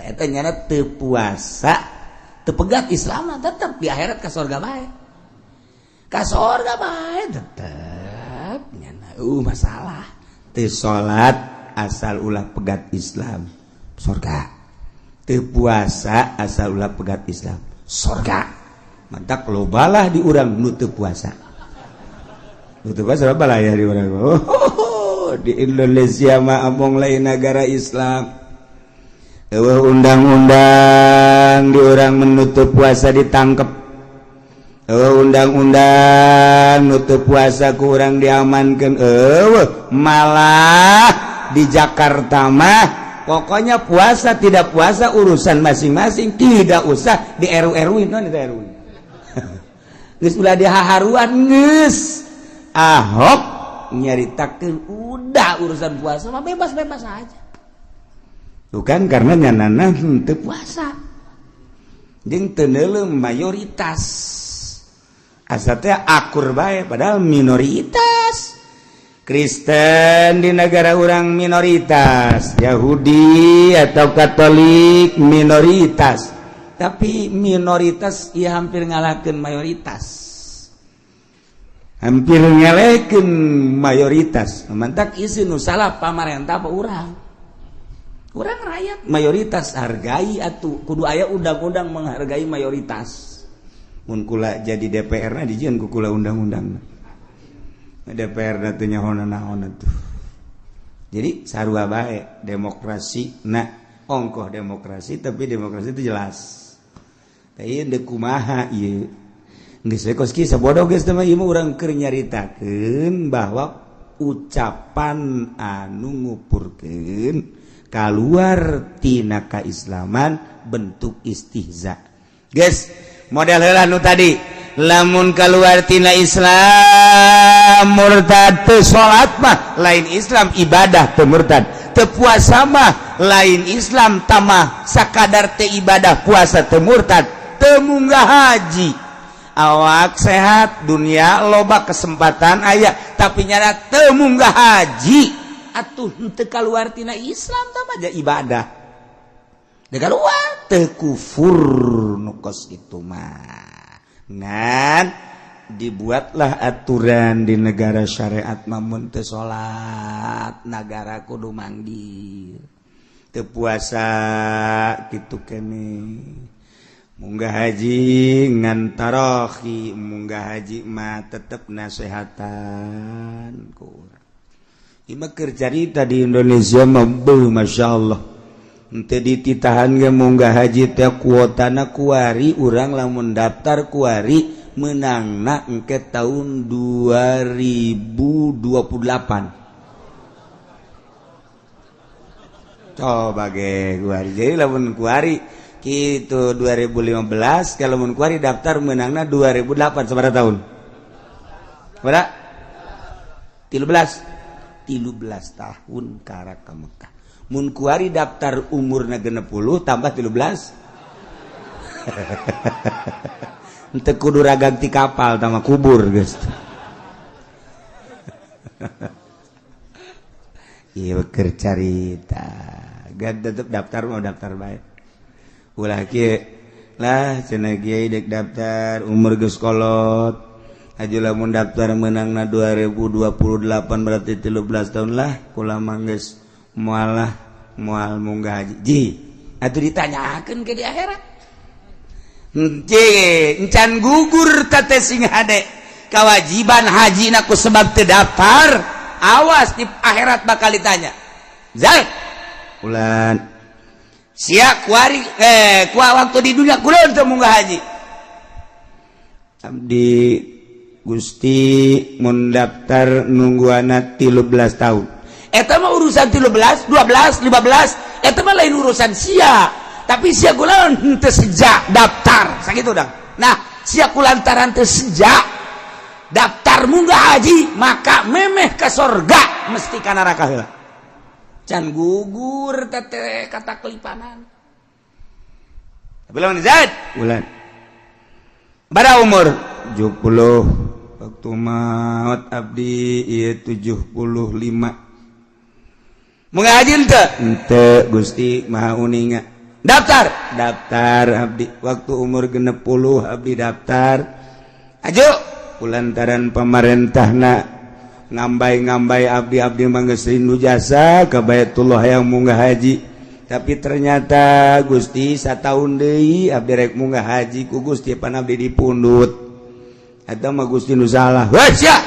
Eta nyana teu puasa, teu pegat Islam, tetep di akhirat ka surga bae, ka surga bae tetep nyana. Masalah teu salat, asal ulah pegat Islam, surga. Teu puasa, asal ulah pegat Islam, surga. Mantak lobalah di urang nu teu puasa, nu teu puasa loba lah ya di urang. Oh, di Indonesia mah among lain negara Islam. Eueuh undang-undang di urang menutup puasa ditangkep. Eueuh undang-undang nutup puasa ku urang diamankeun. Eueuh, malah di Jakarta mah pokoknya puasa tidak puasa urusan masing-masing, tidak usah di RU RU non di RU. Geus ulah dihaharuan, geus Ahok nyaritakeun udah urusan puasa mah bebas-bebas aja. Bukan karena nyanana henteu puasa jeung teu neuleum mayoritas, asa teh akur bae, padahal minoritas. Kristen di negara urang minoritas, Yahudi atau Katolik minoritas, tapi minoritas ia hampir ngalahkan mayoritas, hampir ngelekeun mayoritas. Mantak isi nu salah pamarentah apa urang? Urang rakyat mayoritas, hargai atuh. Kudu aya undang-undang menghargai mayoritas. Mun kula jadi DPR na, dijieun ku kula undang-undang. DPR na teu nyaho naon atuh. Jadi sarua bae demokrasi. Nah, ongkoh demokrasi, tapi demokrasi itu jelas. Tapi deuk kumaha ieu? Geus we kos kisah bodoh geus teh mah. Ieu mah urang keur nyaritakeun bahwa ucapan anu ngupurkeun keluar tina kaislaman bentuk istihza. Guys, model heula nu tadi, lamun keluar tina Islam murtad. Teu salat mah lain Islam, ibadah teu murtad. Teu puasa mah lain Islam, tamah sakadar teu ibadah puasa teu murtad. Teu munggah haji, awak sehat, dunia loba, kesempatan aya, tapi nyana teu munggah haji, atuh henteu keluar tina Islam, tah aja ibadah teu keluar, teu kufur nu kos itu mah. Ngan dibuatlah aturan di negara syariat, mun teu salat negara kudu manggil, teu puasa kitu kene. Munggah haji ngan tarohi, munggah haji mah tetep nasehatan ku urang. Ima keur carita di Indonesia mah beuh, Masya Allah. Henteu dititahan ge munggah haji teh kuotana kuari urang lamun daftar kuari menangna engke tahun 2028. Coba ge kuari, jadi lamun kuari gitu 2015, kalau mun kuari daftar menangna 2008, sabaraha tahun? Berapa? 13, 13 tahun karak ka Mekah. Mun kuari daftar umurna 60 tambah 13, henteu kudu ragang ti kapal tama kubur geus. Ieu keur carita. Gak tetep daftar, mau daftar bae. Ulah kieu lah cenah kiai dek daftar umur geus kolot. Aju lamun daftar menangna 2028 berarti 13 tahun lah, kula mah geus moal lah, moal munggah haji. Ji, atuh ditanyakeun ke di akhirat. Henteu encan gugur teh sing hade kewajiban haji ku sebab teu daftar, awas di akhirat bakal ditanya. Zai ulan sia kuari ku waktu di dunia kunaon teu munggah haji? Abdi Gusti mendaftar nungguana 13 tahun. Eta mah urusan 13, 12, 15, eta mah lain urusan sia, tapi sia kunaon teu sejak daftar sakitu dang. Nah, sia kulantaran teu sejak daftar munggah haji, maka memeh ke sorga mesti ka neraka heula. Can gugur teh kata kelipanan. Bulan Zaid bulan bara umur 70 waktu maut abdi ieu 75. Munggah haji teu? Henteu, Gusti Maha Uninga. Daftar, daftar abdi waktu umur 60 abdi daftar. Aju kulantaran pemerintahna ngambay-ngambay abdi, abdi mah geus rindu jasa ka Baitullah yang munggah haji, tapi ternyata Gusti satahun deui abdi rek munggah haji ku Gusti pan abdi dipundut. Eta mah Gusti nu salah. Wah sia.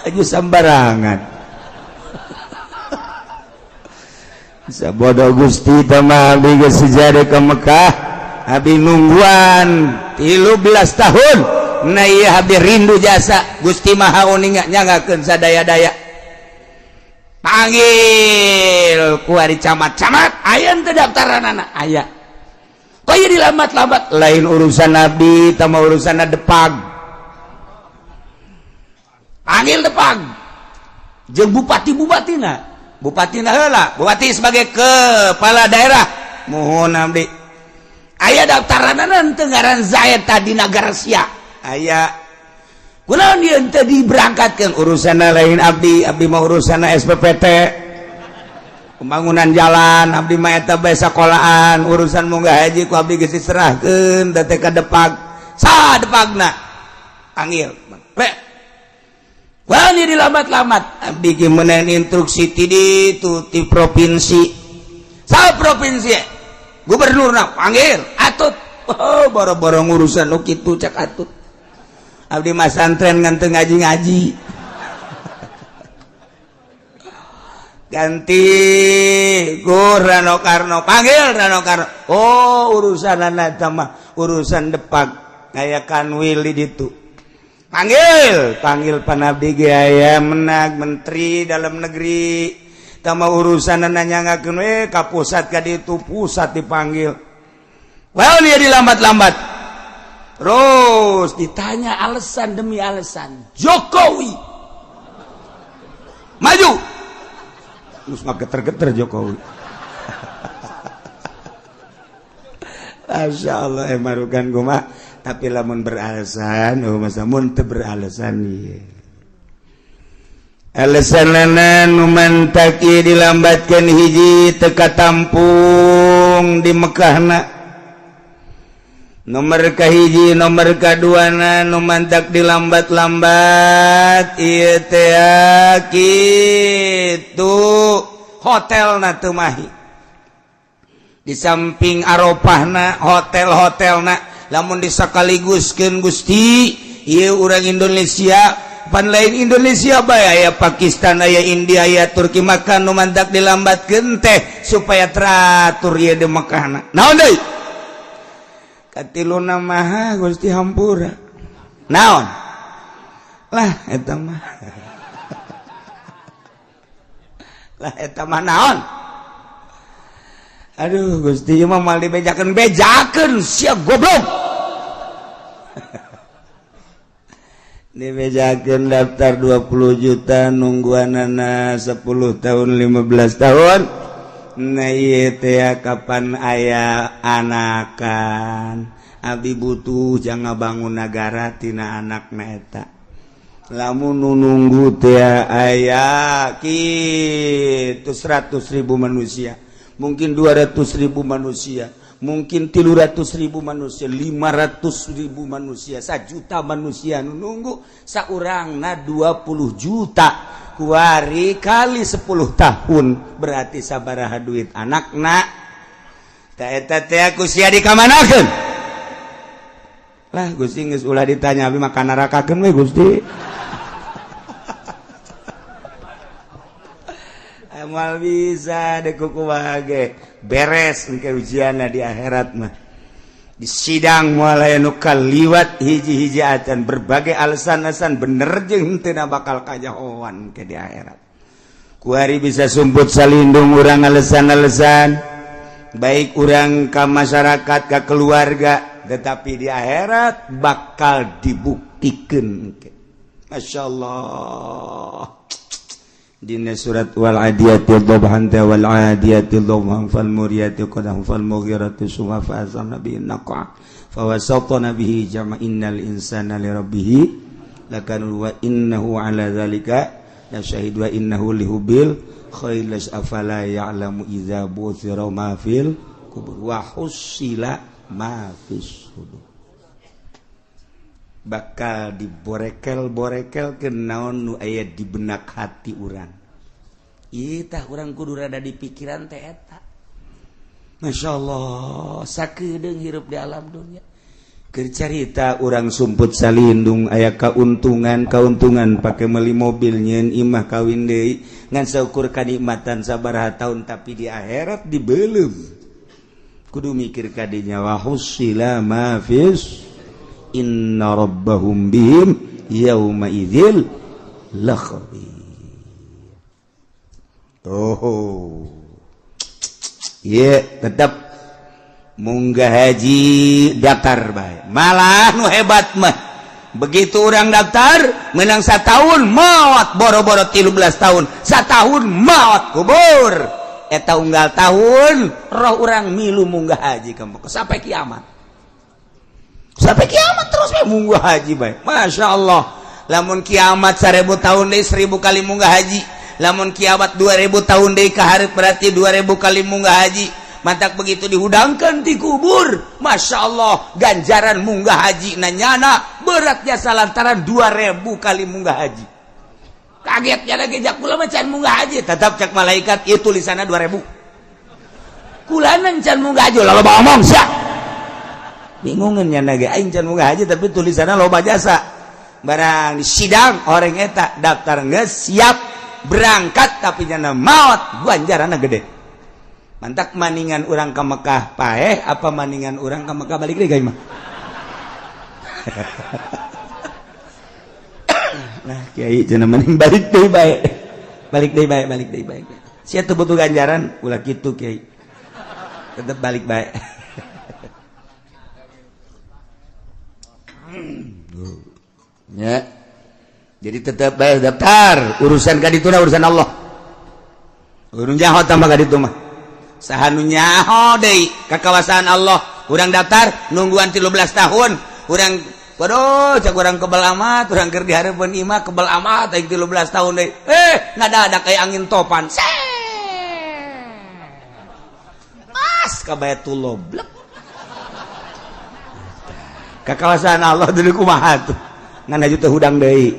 Aju sambarangan. Bisa bodoh Gusti tama abdi geus sejarah ke Mekah, abdi nungguan 13 tahun. Nah iya abdi rindu jasa Gusti Maha Uninga nyangakeun sadaya-daya. Panggil ku ari camat-camat, aya teu daftaranana? Aya. Kok ieu dilambat-lambat? Lain urusan abdi, tama urusan Depag. Panggil Depag jeung bupati-bupatina. Bupatina heula, bupati sebagai kepala daerah. Mohon abdi. Aya daftaranana teu ngaran Zaid tadi Nagara Sia. Aya. Kunaon ieu teu diberangkatkeun? Urusanna lain abdi, abdi mah urusanna SPPT. Pembangunan jalan, abdi mah eta bae sakolaan, urusan munggah haji ku abdi geus diserahkeun teh ka Depag. Saha Depagna? Panggil. Pe. Wah, ini dilambat-lambat. Abdi ge meunang instruksi ti ditu ti provinsi. Saha provinsi? Gubernurna panggil, atut. Oh, boro-boro ngurusan nu kitu cak atut. Abdi mah santren ngan teu ngaji-ngaji. Ganti ku Rano Karno, panggil Rano Karno. Oh, urusanana eta mah urusan Depag aya kanwil di ditu. Panggil, panggil panabdi ge aya menag menteri dalam negeri. Tama urusan nyangakeun we ka pusat ka ditu, pusat dipanggil. Well, dia dilambat-lambat. Terus ditanya alasan demi alasan. Jokowi maju. Terus mah geter-geter Jokowi. Masya Allah emarukan gua tapi lamun beralasan, oh masa mun teu beralasan ieu. Alasanana nu mantak ieu dilambatkeun hiji teu katampung di Mekahna. Nomor kahiji, nomor kaduana nu mantak dilambat-lambat ieu teh kitu hotelna teu mahi. Di samping Arafahna hotel-hotelna lamun disakaliguskeun Gusti ieu urang Indonesia pan lain Indonesia bae aya Pakistan aya India aya Turki maka nu mantak dilambatkeun teh supaya teratur ieu di Mekahna. Naon deui? Katiluna maha Gusti hampura. Naon? Lah eta mah. Lah eta mah naon? Aduh Gusti ieu mah moal dibejakeun bejakeun sia goblok. Dibejakeun daftar 20 juta nungguanana 10 tahun 15 tahun. Nah ieu teh kapan aya anakan. Abdi butuh jangan bangun nagara tina anakna eta. Lamun nu nunggu teh aya kitu 100.000 manusia, mungkin 200.000 manusia, mungkin 300.000 manusia, 500.000 manusia, 1 juta manusia nu nunggu saurangna 20 juta. Kuari kali 10 tahun berarti sabaraha duit anakna. Ta eta teh ku sia dikamanakeun? Lah Gusti geus ulah ditanya abdi mah kanarakakeun we Gusti. Amal bisa deh kuku ge beres engke ujianna di akhirat mah. Di sidang mulai nu kaliwat hiji-hiji acan berbagai alasan-alasan bener jeung teu bakal kajahoan ke di akhirat. Kuari bisa sumput salindung urang alasan-alasan baik urang ka masyarakat ka keluarga, tetapi di akhirat bakal dibuktikan. Masya Allah. Dina surat wal adiyati dhabhan wal adiyati dhabhan fal muriyati qadhan fal mughirati subha fa azamna bihi naqa fa wasatna bihi jama innal insana li rabbih lakanu wa innahu ala dzalika la syahid wa innahu lihubil khair afala ya'lamu idza buthira ma fil kubur wa husila ma fis sudur. Bakal diborekel-borekel ke naon nu aya di benak hati urang. Ieu tah urang kudu rada di pikiran teh eta. Masya Allah, sakedeung hirup di alam dunia. Keur carita urang sumput salindung aya kauntungan-kauntungan pake meuli mobil nyieun imah kawin deui ngan saukur kanikmatan sabaraha tahun tapi di akhirat dibeuleum. Kudu mikir kadinya wa husila ma fis inna rabbahum bihim yauma idzil lakhabir. Oh. Ye, tetap munggah haji daftar bae. Malah nu hebat mah. Begitu orang daftar menang setahun maot boro-boro 13 tahun. Setahun maot kubur. Eta unggal tahun roh orang milu munggah haji kamu sampai kiamat. Sampai kiamat terus we munggah haji bae. Masya Allah. Lamun kiamat 1000 tahun deui 1000 kali munggah haji. Lamun kiamat 2000 tahun deui ka hareup berarti 2000 kali munggah haji. Mantak begitu dihudangkan di kubur, Masya Allah ganjaran munggah haji nanyana beratnya salantaran 2000 kali munggah haji. Kagetnya lagi jak kula mah can munggah haji, tetap cek malaikat ieu tulisanna 2000. Kulanan can munggah haji loba omong sia. Bingungan nyana ge aing can munggah haji tapi tulisanna loba jasa. Barang di sidang orang eta daftar geus siap berangkat tapi nyana maot ganjaranna gede. Mantak maningan urang ke Mekah paeh apa maningan urang ke Mekah balik deui mah. Nah kiai cenah maning balik deui bae. Balik deui bae, balik deui bae. Sia teu butuh ganjaran ulah kitu kiai. Tetep balik bae. Ya. Jadi tetap bae daftar urusan ka dituna urusan Allah. Urun nyaho tambah ka ditu mah. Saha nu nyaho deui ka kawasaan Allah. Urang daftar nungguan 13 tahun. Urang waduh cak urang kebel amat, urang keur dihareupeun imah kebel amat aing 13 tahun deui. Ngadadak aya angin topan. Pas ka Baitullah blek. Ka kawasaan Allah deui kumaha tuh. Ngan aju teu hudang deui.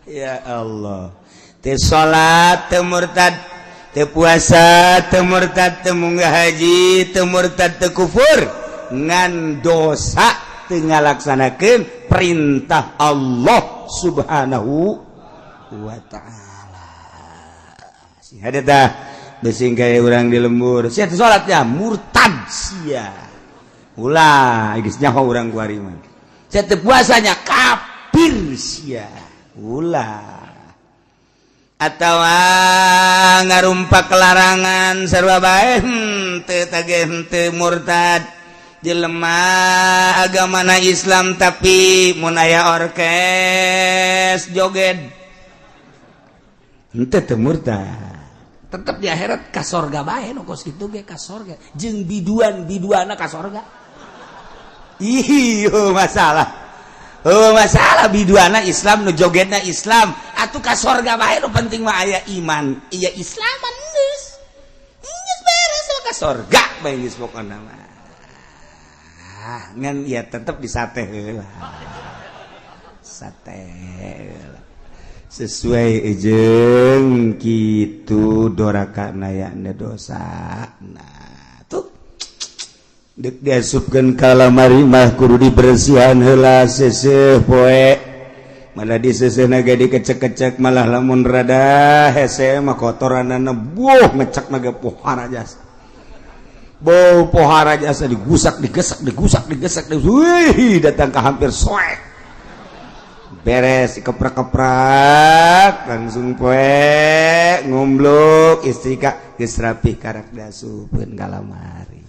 Ya Allah. Teu salat teu murtad, teu puasa teu murtad, teu munggah haji teu murtad, teu kufur, ngan dosa teu ngalaksanakeun perintah Allah Subhanahu wa ta'ala. Si hade tah besing kaya urang di lembur. Sia teu salatnya murtad sia. Ulah geus nyaho urang kuari mah. Sia teu puasanya kafir sia. Ulah. Atau ngarumpak larangan sarua bae henteu tage henteu murtad. Jelema agamana Islam tapi mun aya orkes joget henteu teu murtad. Tetep di akhirat ka sorga bae nu kos kitu ge ka sorga jeung biduan-biduana ka sorga. Ih, masalah. Oh, masalah biduana Islam nu jogetna Islam atuh ka sorga bae nu penting mah aya iman, iya Islaman geus. Geus beres ka sorga bae geus pokona mah. Ah, ngan ya tetep di sate heula. Sate heula. Sesuai jeung kitu doraka nayana dosa. Nah, tuh dek diasupkeun ka lamari mah kudu dibersihan heula seuseuh poe. Mana diseuseuna ge dikecek-kecek malah lamun rada hese mah kotoranana buh ngecek na ge pohara jasa. Bau pohara jasa digusak digesak digusak digesak wih datang ke hampir soek. Beres keprak-keprak langsung poe ngumbluk istri ka geus rapih karak diasupkeun ka lamari.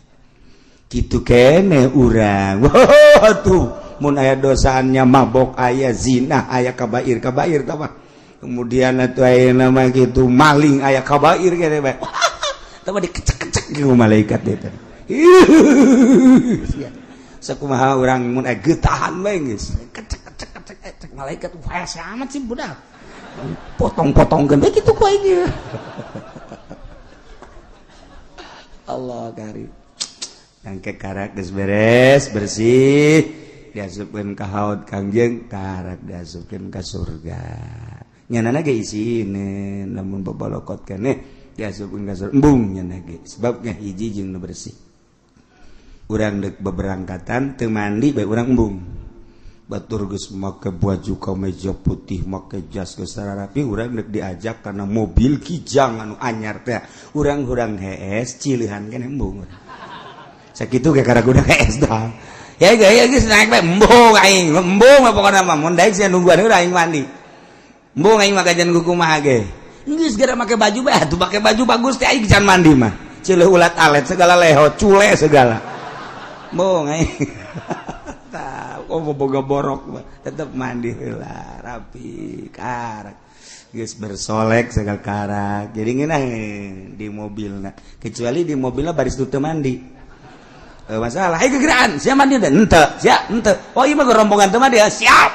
Kitu kene urang. Wah tuh Mun aya dosaannya mabok, aya zina, aya kabair kabair tah. Kemudian atuh aya nama gitu maling, aya kabair kene bae. Tah dikecek-kecek ku malaikat teh. Sakumaha urang mun aya getahan bae geus kecek kecek kecek kecek malaikat, hese amat sih budak. Potong-potongkeun bae kitu ku aing. Allah karim. Engke karak geus beres bersih diasupkeun ka haud Kangjeng, karak diasupkeun ka surga. Nyanana ge isine lamun babalokot keneh diasupkeun ka surga embung nyana ge, sebab hiji jeung nu bersih. Urang deuk beberangkatan teu mandi bae urang embung. Batur geus make baju kameja putih, make jas geus rapi, urang deuk diajak kana mobil Kijang anu anyar teh. Urang hurang hees cilihan keneh embung. Sakitu ge karaguda hees dah. Ya ge geus naik bae embung aing, embung mah pokona mah mun daek sia nungguan heula aing mandi. Embung aing mah kajian kumaha ge. Geus gara make baju bae atuh, make baju bagus teh aing can mandi mah. Cileuh ulat alet segala, leho cule segala. Embung aing. Oh, boga borok tetep mandi heula rapi karak. Geus bersolek segala karak. Jadi ngeunah di mobilna. Kecuali di mobilna baris teu mandi. Masalah, ayo gegeraan, siap mandi dan ente, siap ente. Oh iya mah rombongan teu mandi ya, siap.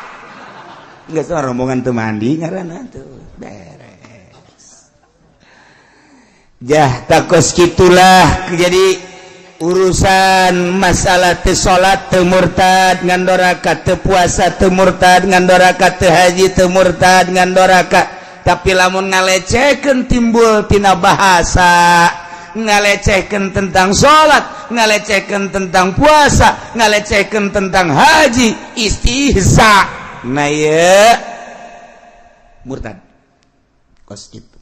Enggak salah rombongan teu mandi ngaranna tuh. Beres. Jah takos kitulah jadi urusan masalah teu salat teu murtad ngan doraka, teu puasa teu murtad ngan doraka, teu haji teu murtad ngan doraka. Tapi lamun ngalecehkeun timbul tina bahasa, ngalecehkeun tentang salat, ngalecehkeun tentang puasa, ngalecehkeun tentang haji, istihza, nah ye murtad kos kitu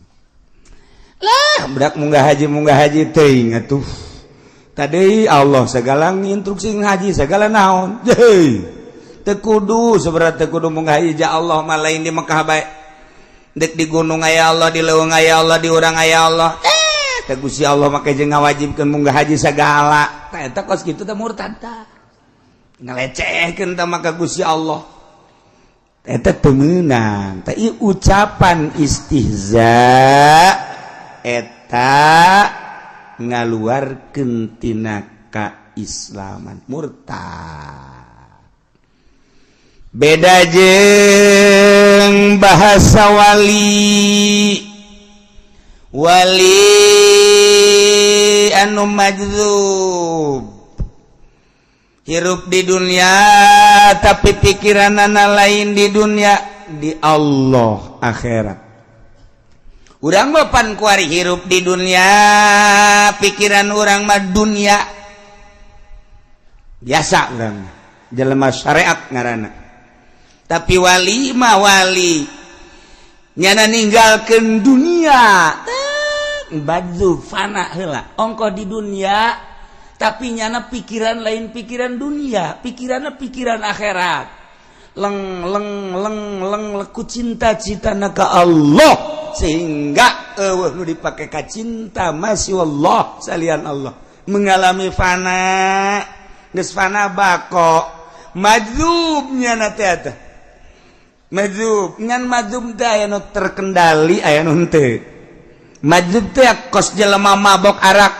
lah. Budak munggah haji teuing atuh. Tadi Allah segala instruksi haji segala naon. Hei, teu kudu seberat teu kudu munggah haji. Ja Allah mah lain di Mekah bae. Dek di gunung aya Allah, di leuweung aya Allah, di urang aya Allah. Teh Gusti Allah make jeung ngawajibkeun munggah haji segala. Tah eta kos kitu teh murtad tah. Ngalecehkeun tah maka Gusti Allah. Eta teu meunang. Tah ieu ucapan istihza eta ngaluarkeun tina kaislaman, murtad. Beda jeung bahasa wali, wali anu majzub hirup di dunia tapi pikiranana lain di dunia, di Allah akhirat. Urang mah pan kuari hirup di dunia, pikiran urang mah dunia biasa, urang jelema syariat ngaranna. Tapi wali mah wali nyana ninggalkeun dunia, baju fana heula ongkoh di dunia, tapi nyana pikiran lain pikiran dunia, pikirannya pikiran akhirat. Leng leng leng leng leku cinta-cita ka Allah sehingga eueuh nu dipake ka cinta masih Allah, salian Allah. Mengalami fana, geus fana bako majzubnya na teh. Eta majzub ngan majzub teh aya nu terkendali, aya nu henteu. Majzub teh kos jelema mabok arak,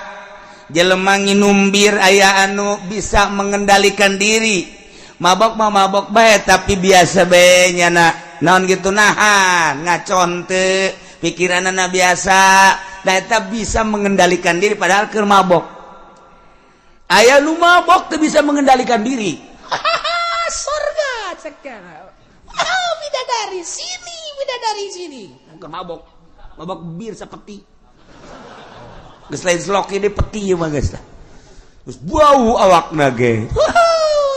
jelema nginum bir, aya anu bisa mengendalikan diri. Mabok mah mabok bae tapi biasa bae nyana naon gitu, nahan ngacon teu, pikiranana biasa. Nah, eta bisa mengendalikan diri padahal keur mabok. Aya nu mabok teu bisa mengendalikan diri. Surga sekarang. Oh, bidadari sini, bidadari sini. Bukan mabok, mabok bir sepeti. Geus lain slok ini, peti mah geus lah. Geus bau awakna ge.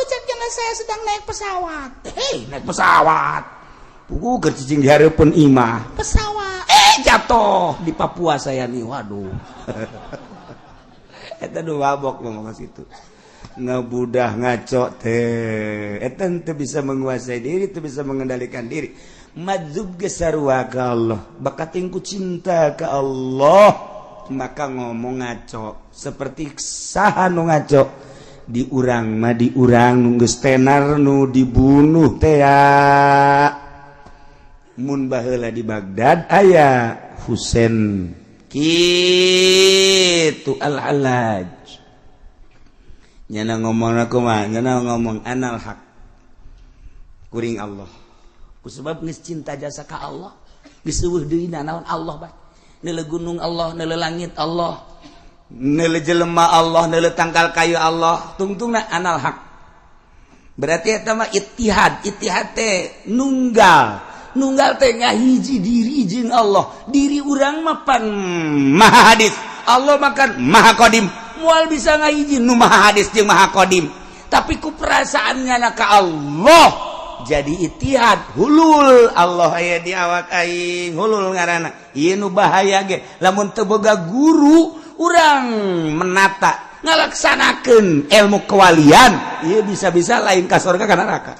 Cek jangan saya sedang naik pesawat. Hei, naik pesawat. Pugu keur cicing di hareupeun imah. Pesawat. Eh, jatuh di Papua saya nih. Waduh. Eta nu mabok mah situ. Ngebudah ngaco teh. Eta teu bisa menguasai diri, teu bisa mengendalikan diri. Majzub ge sarua ka Allah. Bakating ku cinta ka Allah, maka ngomong ngaco. Seperti saha nu ngaco? Di urang mah, di urang nu geus tenar nu dibunuh teh mun baheula di Baghdad aya Husain kitu. Al-Hallaj nyana ngomong, aku mah nyana ngomong anal haq, kuring Allah, kusebab geus cinta jasa ka Allah, geus euweuh deui naon, Allah bae. Neuleu gunung Allah, neuleu langit Allah, neuleu jelema Allah, neuleu tangkal kayu Allah, tungtungna anal haq. Berarti eta mah ittihad. Ittihad teh nunggal, nunggal teh ngahiji diri jeung Allah. Diri urang mah pan maha hadis, Allah makan maha qadim, moal bisa ngahiji nu maha hadis jeung maha qadim. Tapi ku perasaannya na ka Allah jadi ittihad, hulul, Allah aya di awak aing, hulul ngaranna. Ieu nu bahaya ge lamun teu boga guru urang menata ngalaksanakeun ilmu kewalian, ieu bisa-bisa lain ka surga, ka neraka.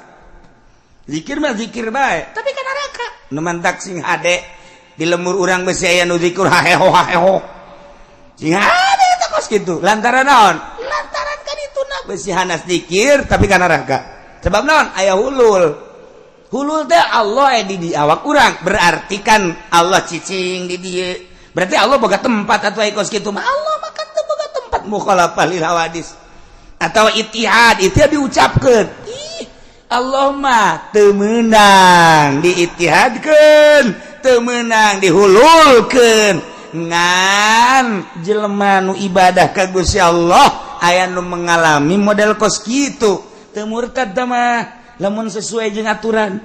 Zikir mah zikir bae, tapi ka neraka. Nu mantak sing hade di lembur urang besi aya nu zikir haheho haheho, sing hade eta kos kitu. Lantaran naon? Lantaran kan itu na besi hanas zikir tapi ka neraka. Sebab naon? Aya hulul. Hulul teh Allah aya di awak urang, berarti kan Allah cicing di dieu, berarti Allah boga tempat atau kos kitu mah. Allah makan teu boga tempat, mukhalafah lil hawadis atau ittihad. Ittihad diucapkeun, ih, Allah mah teu meunang diittihadkeun, teu meunang dihululkeun. Ngan jelema nu ibadah ka Gusti Allah aya nu mengalami model kos kitu, teu murtad mah lamun sesuai jeung aturan,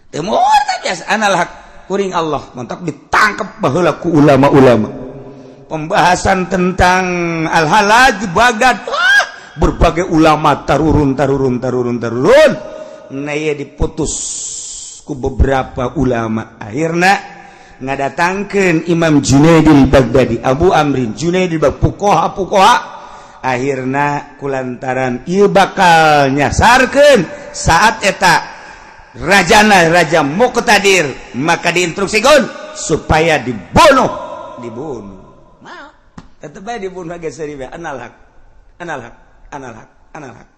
teu murtad. Biasa anal haq, kuring Allah. Mantap, ditangkap baheula ku ulama-ulama. Pembahasan tentang Al-Hallaj Baghdad, ah, berbagai ulama tarurun tarurun tarurun tarurun. Nah, ieu diputus ku beberapa ulama. Akhirnya ngadatangkeun Imam Junaidil Baghdadi, Abu Amrin Junaidil Baghdadi, fuqaha fuqaha. Akhirna kulantaran ieu bakal nyasarkeun saat eta rajana raja Muqtadir, maka diinstruksikan supaya dibunuh. Dibunuh mau tetep bae dibunuh ge seuri bae, anal haq, anal haq, anal haq, anal haq.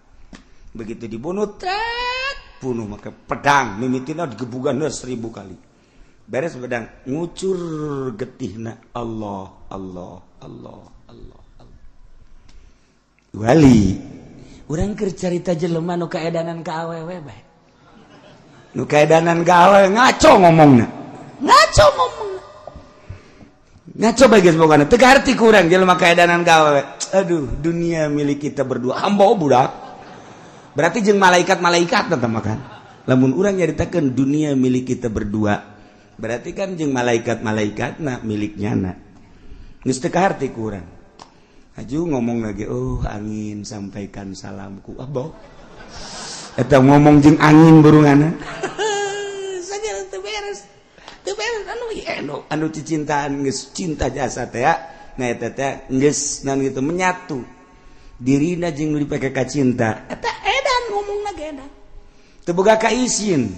Begitu dibunuh, tet, bunuh make pedang, mimitina digebugan 1000 kali. Beres pedang ngucur getihna, Allah, Allah, Allah, Allah, Allah. Wali urang keur carita jelema nu kaedanan ka awewe bae. Nu kaedanan ka awewe ngaco ngomongna, ngaco ngomongna, ngaco bae geus. Pokona teu kaharti ku urang jelema kaedanan ka awewe. Aduh, dunia milik kita berdua, hamba budak. Berarti jeung malaikat-malaikat teh makan. Lamun urang nyaritakeun dunia milik kita berdua, berarti kan jeung malaikat-malaikat na miliknya na. Geus teu kaharti ku urang. Aju ngomong lagi, "Oh angin, sampaikan salamku." Abo eta ngomong jeung angin burungana sagala teu beres, teu beres. Anu anu anu cicintaan geus cinta jasa teh ya. Nah, eta teh geus naon gitu, menyatu dirina jeung nu dipake ka cinta. Eta edan ngomongna ge, edan teu boga kaisin,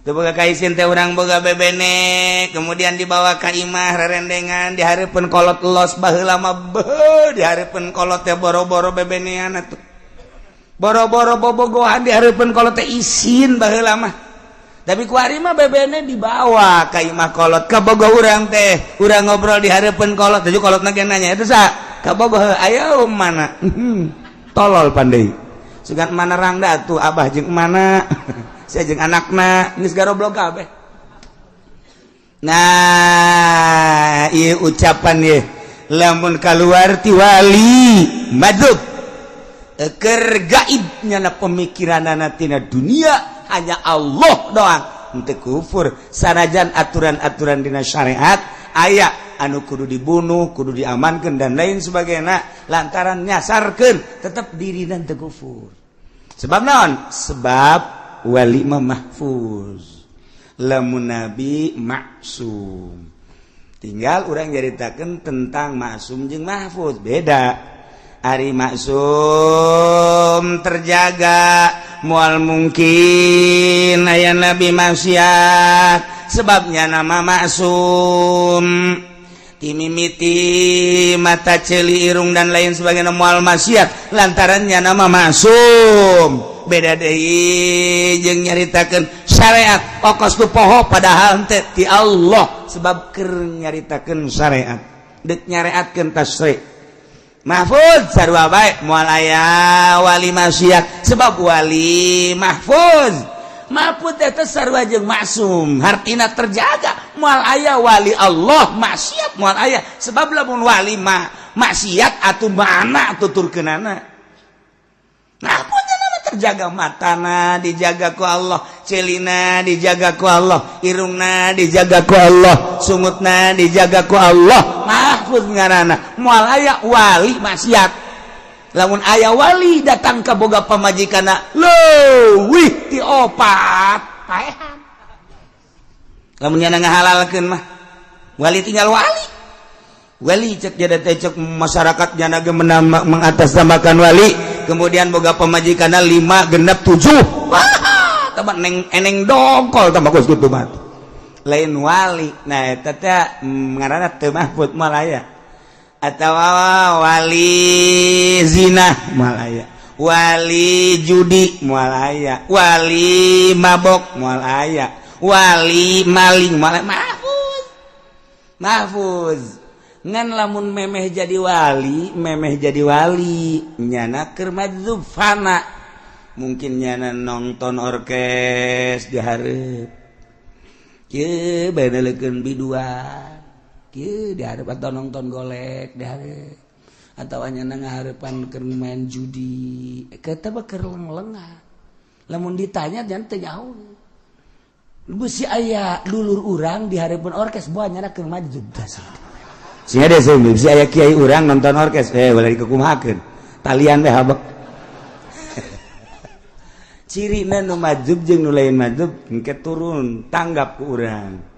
teu boga kaisin teh. Urang boga bebene, kemudian dibawa ka imah, rerendengan di hareupeun kolot los. Baheula mah beuh, di hareupeun kolot teh boro-boro bebenean atuh, boro-boro bobogohan, di hareupeun kolot teh isin baheula mah. Tapi ku ari mah bebene dibawa ka imah kolot, ka bogo urang teh, urang ngobrol di hareupeun kolot. Tuju kolotna ge nanya, "Itu sa kabogoh ayo mana?" Tolol pandai sugan mana rangda tuh, abah jeung mana, saya jeung anakna geus garoblok kabeh. Nah, ieu ucapan ye lamun kaluar ti wali madzub keur gaib, nyana pemikiranana tina dunia hanya Allah doang, henteu kufur sanajan aturan-aturan dina syariat aya anu kudu dibunuh, kudu diamankan, dan lain sebagainya, lantaran nyasarkeun tetap diri dan teu kufur. Sebab naon? Sebab wali mah mahfuz, lamun nabi maksum. Tinggal urang nyaritakeun tentang maksum jeung mahfuz beda. Ari maksum terjaga, mual mungkin aya nabi maksiat, sebabnya nama maksum. Ti mimiti mata, ceuli, irung, dan lain sebagainya moal maksiat lantaran nyana mah maksum. Beda deui jeung nyaritakeun syariat, okos tu poho padahal teh ti Allah, sebab keur nyaritakeun syariat, dek nyareatkeun tasyri'. Mahfuz sarua bae, moal aya wali maksiat sebab wali mahfuz. Mahfuz eta sarua jeung maksum, hartina terjaga. Moal aya wali Allah maksiat, moal aya, sebab lamun wali mah maksiat atuh mana tuturkeunana. Mahfuz mah terjaga, matana dijaga ku Allah, celina dijaga ku Allah, irungna dijaga ku Allah, sungutna dijaga ku Allah. Mahfuz ngaranna, moal aya wali maksiat. Lamun aya wali datang ka boga pamajikanna leuwih ti opat, paehan. Lamun nyana ngahalalkeun mah wali tinggal wali. Wali cek jadi teh, cek masyarakat nyana ge mengatasnamakan wali, kemudian boga pamajikanna lima, genep, tujuh. Wah, tambah neng eneng dongkol, tambah kos kitu mah lain wali. Nah, eta teh ngaranna teu mahfud, moal aya. Atau wali zina moal aya, wali judi moal aya, wali mabok moal aya, wali maling moal aya. Mahfuz, mahfuz. Ngan lamun memeh jadi wali, memeh jadi wali nyana keur majzub fana, mungkin nyana nonton orkes di hareup kieu bae, nelekeun biduan kieu di hareup, atau nonton golek di hareup, atau nyana ngahareupan keur main judi, eta mah keur lengah. Lamun ditanya jangan teu nyaho. Bisi aya dulur urang di hareupeun orkes, buah nyana keur majzub. Sehingga deh, bisi aya kiai urang nonton orkes, eh, boleh dikumahakeun talian teh habek. Ciri nu majzub jeung nu lain majzub engke turun tanggap ku urang.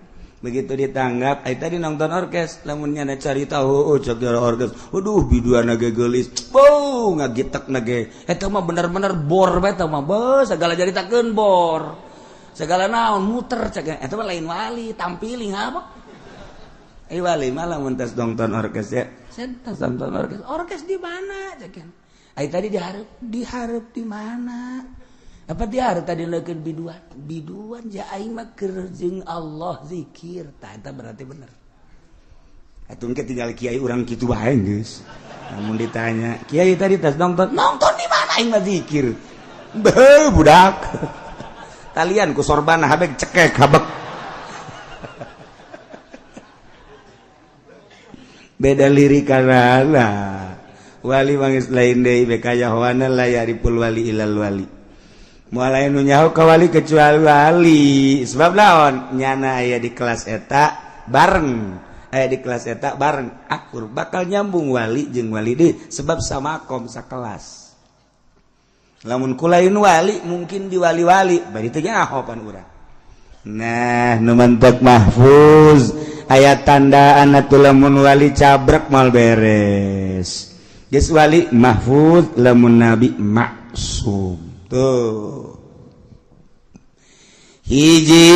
Begitu ditanggap, ay tadi nonton orkes, lamun nyana cari tahu, oh, cek orkes, waduh, biduan ge geulis, bau ngagitek nage, eta mah bener-bener bor bae eta mah, beuh, segala jaritakeun bor, segala naon muter cek, eta mah lain wali, tampiling apa. Eh, wali mah lamun tes nonton orkes ya, saya tes nonton orkes, orkes di mana cek, ay tadi diharap, diharap di mana, apa diharap tadi leukeun biduan, biduan ja aing mah keur jeung Allah zikir. Tah, eta berarti bener. Atuh engke tinggal kiai urang kitu bae geus. Lamun ditanya, kiai tadi tes nonton, nonton di mana, aing mah zikir. Beuh, budak. Talian ku sorban habek cekek habek. Beda lirik karena wali mangis lain deui, bekayahoana la yariful wali ilal wali, moal lain nu nyaho ka wali kecuali wali. Sebab naon? Nyana aya di kelas eta bareng, aya di kelas eta bareng, akur, bakal nyambung wali jeung wali deui, sebab sama kom sakelas. Lamun ku lain wali mungkin di wali-wali bari teu nyaho pan urang. Nah, nu mantek mahfuz aya tandaan atuh, lamun wali cabrek mal beres geus wali mahfuz, lamun nabi maksum. Tuh, hiji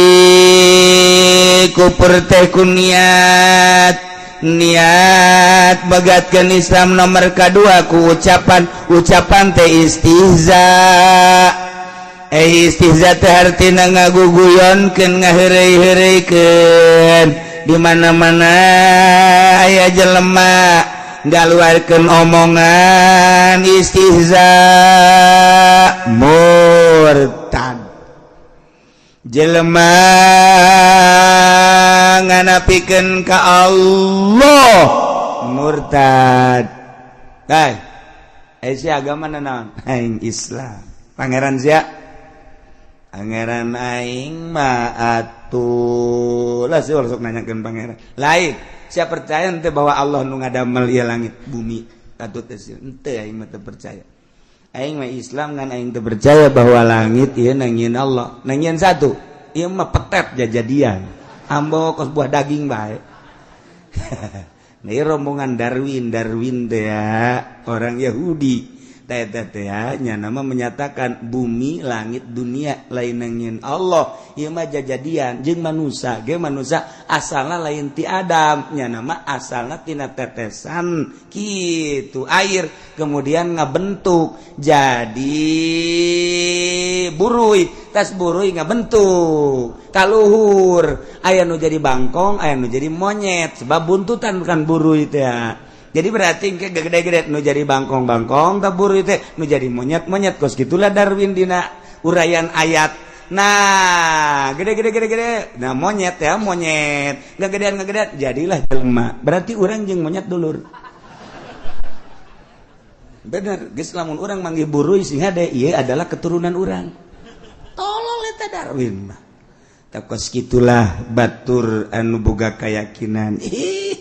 kupur teh ku niat, niat begatkeun Islam. Nomor kedua ku ucapan, ucapan teh istihza. Eh, istihza teh hartina ngaguguyonkeun, ngaheureuy-heureuikeun. Di mana-mana aya jelema ngaluarkeun omongan istihza, murtad. Jelema nganapikeun ka Allah, murtad. Hai, eh, si agama naon? Aing Islam. Pangeran sia? Pangeran aing mah atuh lah, sih sok nanyakeun pangeran lain. Sia percaya ente bahwa Allah nu ngadamel ieu langit bumi? Atuh teh ente, aing mah teu percaya. Aing mah Islam, ngan aing teu percaya bahwa langit ieu nangieun Allah, nangieun satu. Ieu mah petet jajadian, ambo kos buah daging bae. Nah, rombongan Darwin, Darwin teh ya orang Yahudi. Nya nama menyatakan bumi, langit, dunia lain nyieun Allah. Ieu mah jajadian. Jeung manusia ge, manusia asalna lain ti Adam, nya nama asalna tina tetesan kitu air, kemudian ngabentuk jadi buruy, tas buruy ngabentuk kaluhur, aya nu jadi bangkong, aya nu jadi monyet, sebab buntutan kan buruy teh. Jadi berarti ke gede-gede nu jadi bangkong-bangkong, tabur itu nu jadi monyet-monyet. Kos gitulah Darwin dina uraian ayat. Nah, gede-gede gede-gede, nah monyet ya, monyet nggak gedean, nggak gedean, jadilah jelema. Berarti orang jeung monyet dulur. Bener geus, lamun urang manggih buruy sing hade, ieu adalah keturunan urang. Tolol eta Darwin mah. Kos gitulah batur anu boga keyakinan. Ih,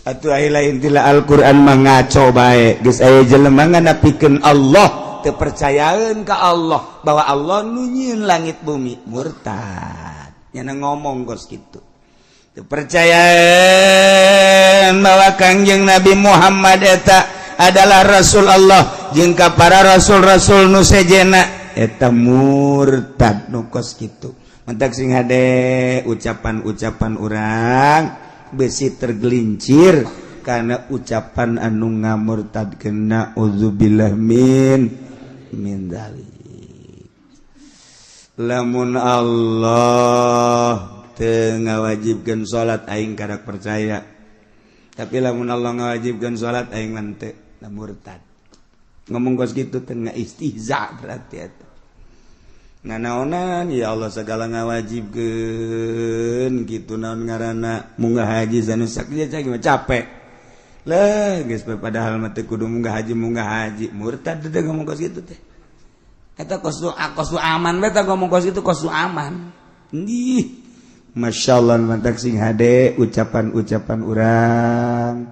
atuh ai lain tila Al-Qur'an mah ngaco bae. Geus aya jelema nganapikeun Allah, teu percayaeun ka Allah bahwa Allah nu nyieun langit bumi, murtad. Nyana ngomong kos kitu. Teu percayaeun bahwa Kangjeng Nabi Muhammad eta adalah Rasul Allah jeung ka para rasul-rasul nu sejena, eta murtad nu kos kitu. Mentak sing hade ucapan-ucapan urang, besi tergelincir karena ucapan anu ngamurtad kena, udzubillah min min dzalik. Lamun Allah teu ngawajibkeun salat, aing kadak percaya, tapi lamun Allah ngawajibkeun salat, aing mah teu. Murtad ngomong kos kitu teh, istihza berarti eta. Nganaonan ya Allah segala ngawajibkeun gitu, naon ngaranna, munggah haji sanusak dia capek lah geus, padahal mah teu kudu munggah haji, munggah haji. Murtad teh ngomong kos kitu teh. Eta kos nu, kos nu aman beta ngomong kos itu, kos nu aman. Ih, Masya Allah, mantak sing hade ucapan-ucapan urang,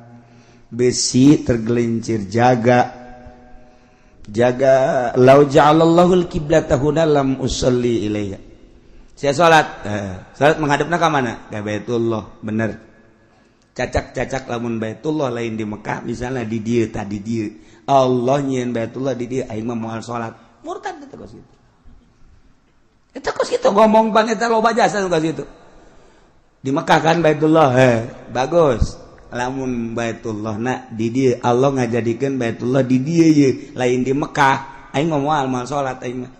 besi tergelincir. Jaga jaga. Lau ja'alallahul kiblata huna lam usalli ilaiha. Saya salat, salat menghadapna ka mana? Ka Baitullah, bener. Cacak-cacak lamun Baitullah lain di Mekah, misalnya di dieu, tadi dieu Allah nyieun Baitullah di dieu, aing mah moal salat. Murtad eta kos kitu. Eta kos kitu ngomong bang, eta loba jasa kos kitu. Di Mekah kan Baitullah, bagus. Lamun Baitullah nak di dieu, Allah ngajadikeun Baitullah di dieu ye, lain di Mekah, aing mah moal moal salat aing mah.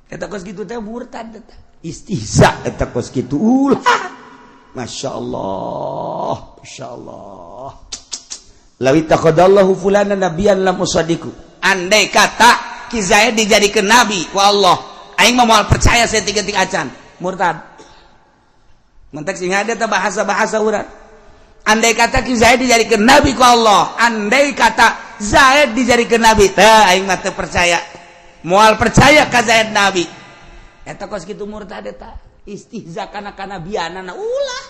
Eta kos kitu teh murtad eta, istihza eta kos kitu. Ulah, Masya Allah, Masya Allah. Law ittakhadallahu fulana nabiyan lam usaddiqu. Andai kata Ki Zaid dijadikeun nabi ku Allah, aing mah moal percaya saya tiga-tiga acan. Murtad. Mentek sing ada bahasa-bahasa urang. Andai kata Ki Zaid dijadikan nabi ku Allah, andai kata Zaid dijadikan nabi teh, aing mah teu percaya, moal percaya ka Zaid nabi. Eta kos kitu murtad eta, istihza kana kanabianana. Ulah.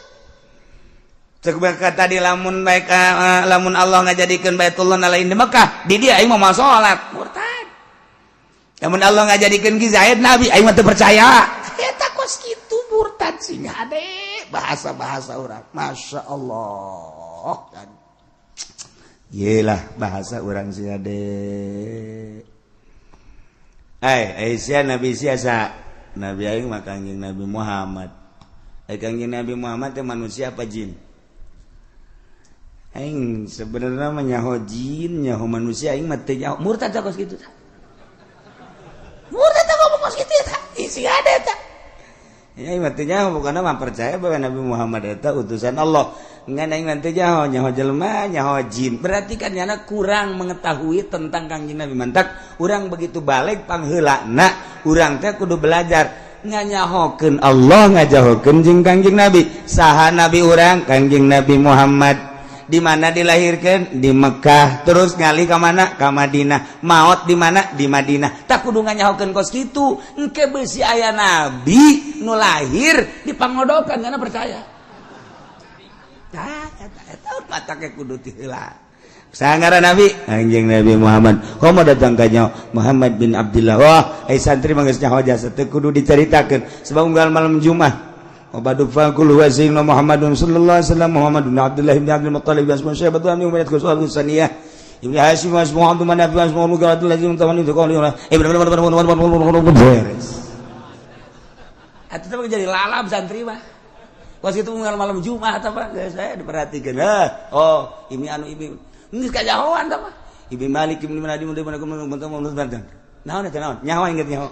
Cek tadi, lamun baik, lamun Allah ngajadikeun Baitullah lain di Mekah, di dia aing mah moal salat. Murtad. Lamun Allah ngajadikeun Ki Zaid nabi, aing mah teu percaya. Eta kos kitu murtad. Sing hade bahasa-bahasa orang, Masya Allah kan. Yelah, bahasa orang sih ade. Eh, sia nabi sia sa? Nabi aing mah Kangjeng Nabi Muhammad. Eh, Kangjeng Nabi Muhammad teh manusia apa jin? Aing sebenarnya mah nyaho jin, nyaho manusia, aing mah teu nyaho. Murtad kos kitu tah. Murtad ngomong kos kitu eta. Isi ada eta. Ya, aing mah teu nyaho, bukan mah percaya bahwa Nabi Muhammad eta utusan Allah. Ngan aing mah teu nyaho, nyaho jelema, nyaho jin. Berarti kan nyana kurang mengetahui tentang Kangjeng Nabi. Mantak urang begitu balik pangheulana, urang teh kudu belajar nganyahokeun Allah, ngajahokeun jeung Kangjeng Nabi. Saha nabi urang? Kangjeng Nabi Muhammad. Di mana dilahirkan? Di Mekah. Terus ngali ke mana? Ke Madinah. Maut di mana? Di Madinah. Tak kudu nganyahokeun kos kitu. Engke besi aya nabi nu lahir di Pangodokan, karena percaya. Tah, eta eta patake kudu ti heula. Sangara nabi Anjing Nabi Muhammad. Komo datang ka Muhammad bin Abdullah. Wah, ai santri mah geus nyaho jasa, teu kudu dicaritakeun sebab unggal malam Jumat. Wabadu fakul huwa sayyidina Muhammadun sallallahu alaihi wasallam, Muhammad bin Abdullah bin Abdul Muttalib bin Asman Syaibat wa Umayyah saniyah. Ibnu Hasyim wasmuhu Abdul Manaf wasmuhu Mughiratul lazim tamani beres. Atuh teh jadi lalap santri mah. Was itu malam Jumat apa geus saya diperhatikan. Oh, ini anu ibi geus kajahoan tah mah. Ibnu Malik ibnu Nadim naon eta naon? Nyawa inget nyawa.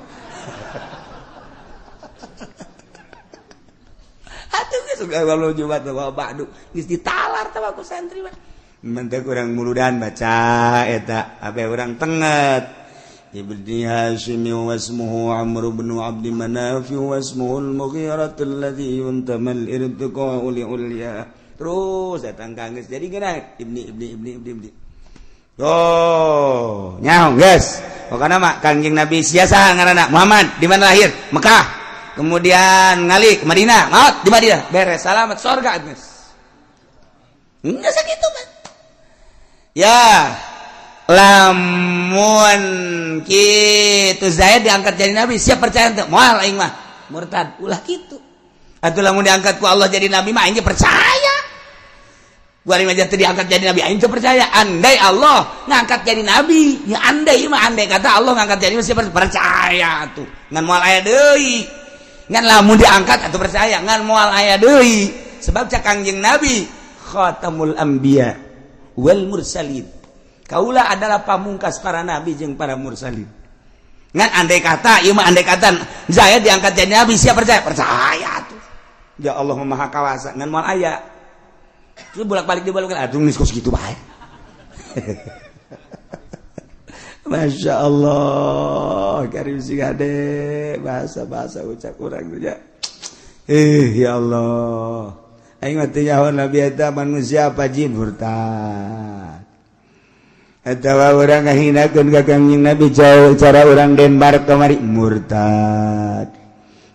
Atuh geus malam Jumat wa ba'du geus ditalar tah ku santri mah. Mentek urang muludan baca eta abe urang tenget. Ibni Hashim wasmuhu Amr bin Abd Manaf wasmuhu al-Mughirah alladhi yuntamal irtiqa'u li ulya. Terus datang kangges jadi geuna ibni ibni ibni ibni ibni. Oh, nyaho geus. Pokona mah Kangjeng Nabi sia saha ngaranna? Muhammad. Di mana lahir? Mekah. Kemudian ngali ke Madinah, maut di Madinah. Beres, salamat surga geus. Enggak sakitu mah. Ya, lamun kitu Zaid diangkat jadi nabi, siap percaya teu? Moal aing mah. Murtad, ulah kitu. Atuh lamun diangkat ku Allah jadi nabi mah aing ge percaya. Gua aja teu diangkat jadi nabi aing teu percaya. Andai Allah ngangkat jadi nabi, ya andai mah andai kata Allah ngangkat jadi nabi siap percaya atuh. Ngan moal aya deui. Ngan lamun diangkat atuh percaya, ngan moal aya deui. Sebab cak Kangjeng Nabi khatamul anbiya wal mursalin. Kaula adalah pamungkas para nabi jeung para mursalin. Ngan andai kata, ieu mah andai kata Zaid diangkat jadi nabi, siap percaya? Percaya tuh. Ya Allah Maha Kawasa, ngan moal aya. Terus bolak-balik dibalikan, aduh geus kos kitu bae. Masya Allah, karim sing ade bahasa-bahasa ucap urang tuh ya. Ya Allah. Aing mah teu nyaho nabi eta manusia apa jin murtad. Atawa urang ngahinakeun ka Kangjeng Nabi jauh cara urang Denmark kamari murtad.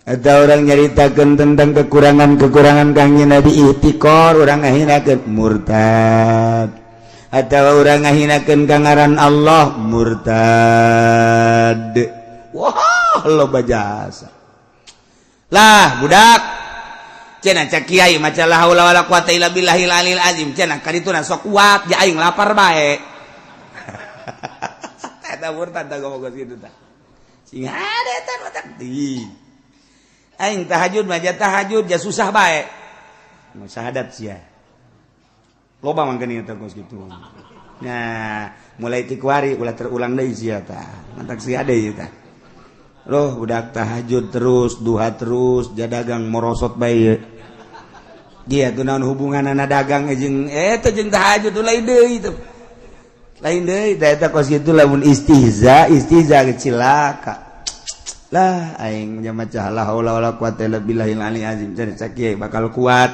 Atau orang nyaritakeun tentang kekurangan-kekurangan Kangjeng Nabi ihtikor urang ngahinakeun murtad. Atau urang ngahinakeun ka ngaran Allah murtad. Wah, loba jasa. Lah, budak cenah cak kiai maca la haula wala quwata illa billahil alil azim cenah kadituna sok kuat ja aing lapar bae. Eta murtad tah ngomong kitu tah. Sing ada eta mah di. Aing tahajud mah ja tahajud ja susah bae. Mau syahadat sia. Loba mangkeun eta kos kitu. Nah, mulai ti kuari ulah terulang deui sia tah. Mantak sia deui tah. Loh, budak tahajud terus, duha terus, ja dagang morosot bae. Dia tuh naon hubunganana dagang jeung eta jeung tahajud lain deui tuh. Lain deui tah eta kos kitu lamun istihza, istihza cilaka. Lah aing maca la haula wala quwata illa billahil aliyil azim cenah cak kiai bakal kuat.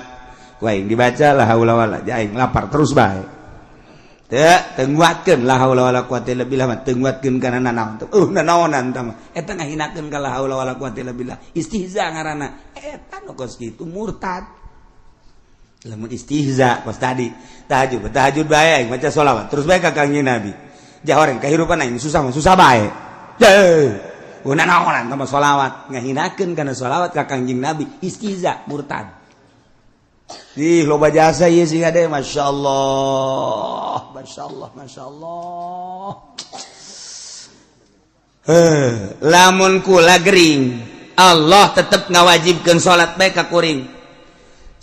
Ku aing dibaca la haula wala ja aing lapar terus bae. Teu teu nguatkeun la haula wala quwata illa billah mah teu nguatkeun kana nanaon teh. Nanaonan tah mah. Eta ngahinakeun ka la haula wala quwata illa billah. Istihza ngaranna. Eta nu kos kitu murtad. Lamun istihza kos tadi tahajud tahajud bae aing maca sholawat terus bae ka Kangjeng Nabi. Jahoreng kahirupan aing susah mah susah bae. Deuh. Nanaonan tah mah sholawat ngahinakeun kana sholawat ka Kangjeng Nabi istihza murtad. Ih loba jasa ieu sih ade masyaallah masyaallah masyaallah. Heh, lamun kula gering Allah tetep ngawajibkeun salat bae ka kuring.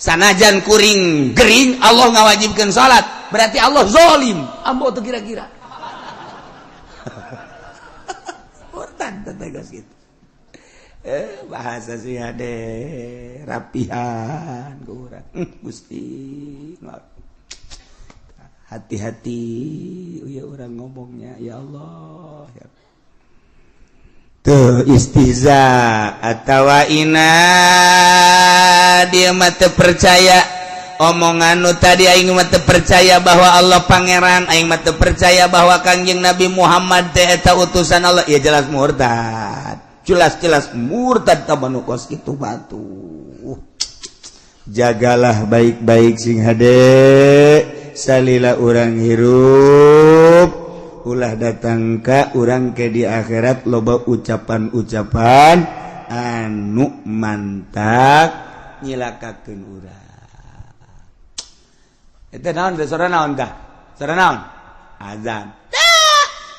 Sanajan kuring gering Allah ngawajibkeun salat, berarti Allah zalim. Ambo tuh kira-kira. Murtad teh geus kitu. Bahasa sih ade rapihan kurang. Gusti. Hati-hati ya orang ngomongnya ya Allah ya. Tuh istihza atawa ina dia mah teu percaya omongan nu tadi aing mah teu percaya bahwa Allah pangeran, aing mah teu percaya bahwa Kangjeng Nabi Muhammad teh eta utusan Allah, ya jelas murtad. Jelas-jelas murtad tabanu kos itu batu. Jagalah baik-baik sing hade salila urang hirup ulah datang ka urang ke di akhirat loba ucapan-ucapan anu mantak nyilakakeun urang. Eta naon teh sora naon tah? Sora naon? Azan.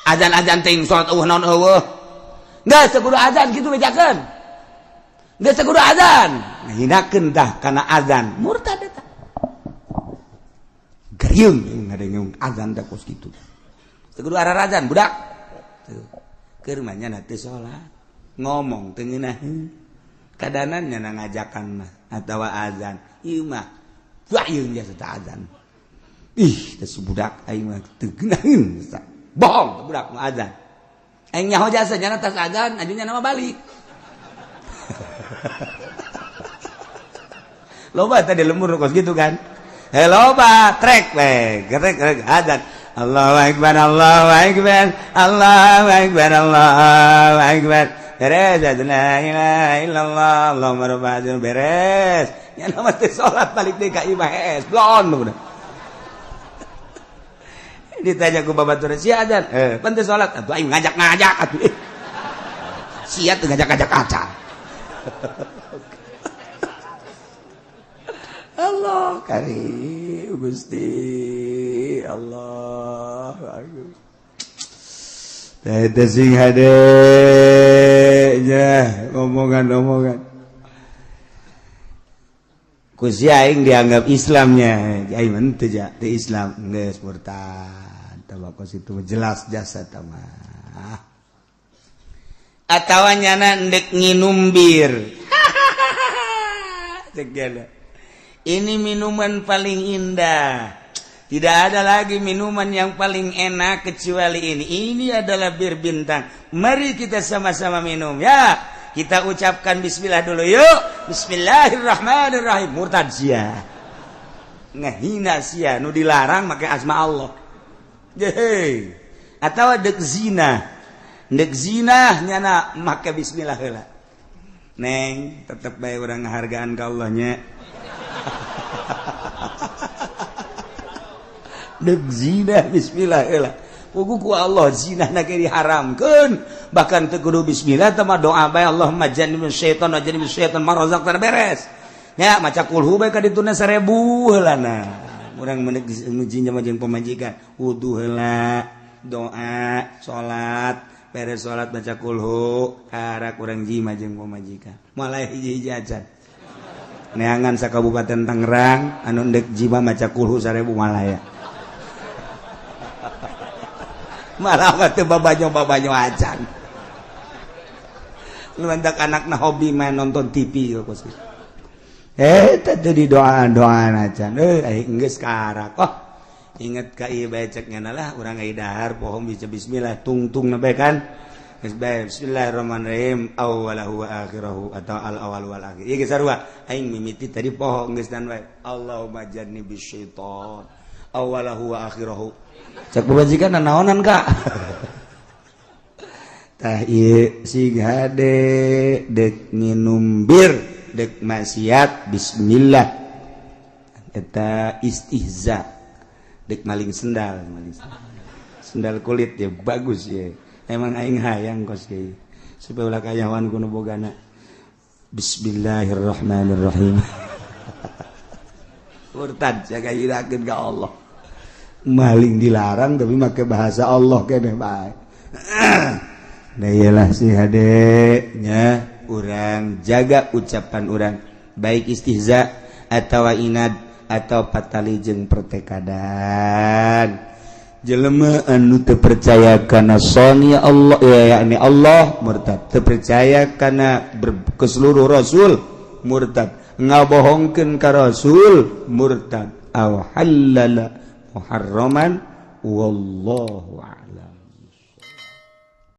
Azan-azan ting salat eueuh naon eueuh. Geus teu kudu azan kitu bejakeun. Geus teu kudu azan. Ngahinakeun tah kana azan. Murtad eta. Gariung ngadenge azan teh kos kitu. Teu kudu ararajan budak. Tuh. Keur mah nya teu salat. Ngomong teu ngeunaheun. Kadanan nya ngajakan mah atawa azan. Ieu mah wayung jasa teh azan. Ih, teh budak aing mah teu ngeunaheun. Bohong budak mah azan. Aing nyaho jasa nya tas azan, ajunya nama balik. Loba tadi lembur kos gitu kan. Hei loba trek we, gerek gerek azan. Allahu akbar, Allahu akbar, Allahu akbar, Allahu akbar. Beres, la ilaha illallah, Allahumma rabbana beres. Nya nama teh salat balik deui ka imah hees, blon udah. Ditanya ku babatur sia azan, pan teu salat, atuh aing ngajak-ngajak atuh. Sia teu ngajak-ngajak acan. Allah karim Gusti Allah agung. Teh sing hade nya omongan-omongan. Ku si aing dianggap Islamnya, aing mah teu ja, teu Islam geus murtad. Tah kos itu jelas jasa tah mah. Atawa nyana ndek nginum bir. Cek dia. Ini minuman paling indah. Tidak ada lagi minuman yang paling enak kecuali ini. Ini adalah bir bintang. Mari kita sama-sama minum ya. Kita ucapkan bismillah dulu yuk. Bismillahirrahmanirrahim. Murtad sia. Ngehina sia nu dilarang make asma Allah. Hei. Atau dek zina. Dek zina nyana make bismillah heula. Neng, tetep bae urang ngahargaan ka Allah nya. Dek zina bismillah heula. Pugu ku Allah zina na ge diharamkeun. Bahkan teu kudu bismillah teh mah doa bae Allahumma jannibna syaitan wa jannibna syaitan ma razaqtana beres. Ya maca kulhu bae ka dituna 1000 heulana. Urang menek muji jeung pamajikan wudu heula, doa, salat, beres salat baca kulhu, karak urang jima jeung pamajikan. Mulai hiji-hiji acan. Neangan sa Kabupaten Tangerang anu ndek jima maca kulhu 1000 malaya. Malah mah teu babanyo-babanyo acan. Lu hendak anakna hobi main nonton TV kos. Teh di doa-doa acan. Aing geus karak. Oh, inget ka ieu bae cek nya lah urang ai dahar pohon bisa bismillah tungtung na bae kan. Geus bae bismillahirrahmanirrahim awwalahu wa akhirahu atau al awal wal akhir. Ieu geus sarua aing mimiti tadi poho geus dan bae. Allahumma jannibis syaitan awwalahu wa akhirahu. Cek pamajikan naonan kak. Tah ieu sing hade dek nginum bir dek maksiat bismillah eta istihza dek maling sendal, maling sendal, sendal kulit ya bagus ya. Emang aing hayang kos kieu supaya ulah kayawan ku nu bogana. Bismillahirrahmanirrahim. Murtad jaga irakeun ka Allah. Maling dilarang tapi make bahasa Allah keneh bae. Nah iyalah si hade nya urang jaga ucapan urang baik istihza atau inad atau patali jeung pertekadan. Jelema anu teu percaya kana soni Allah ya yakni Allah murtad, teu percaya kana ke seluruh rasul murtad, ngabohongkeun ka rasul murtad, aw halala muharraman wallahu a'lam.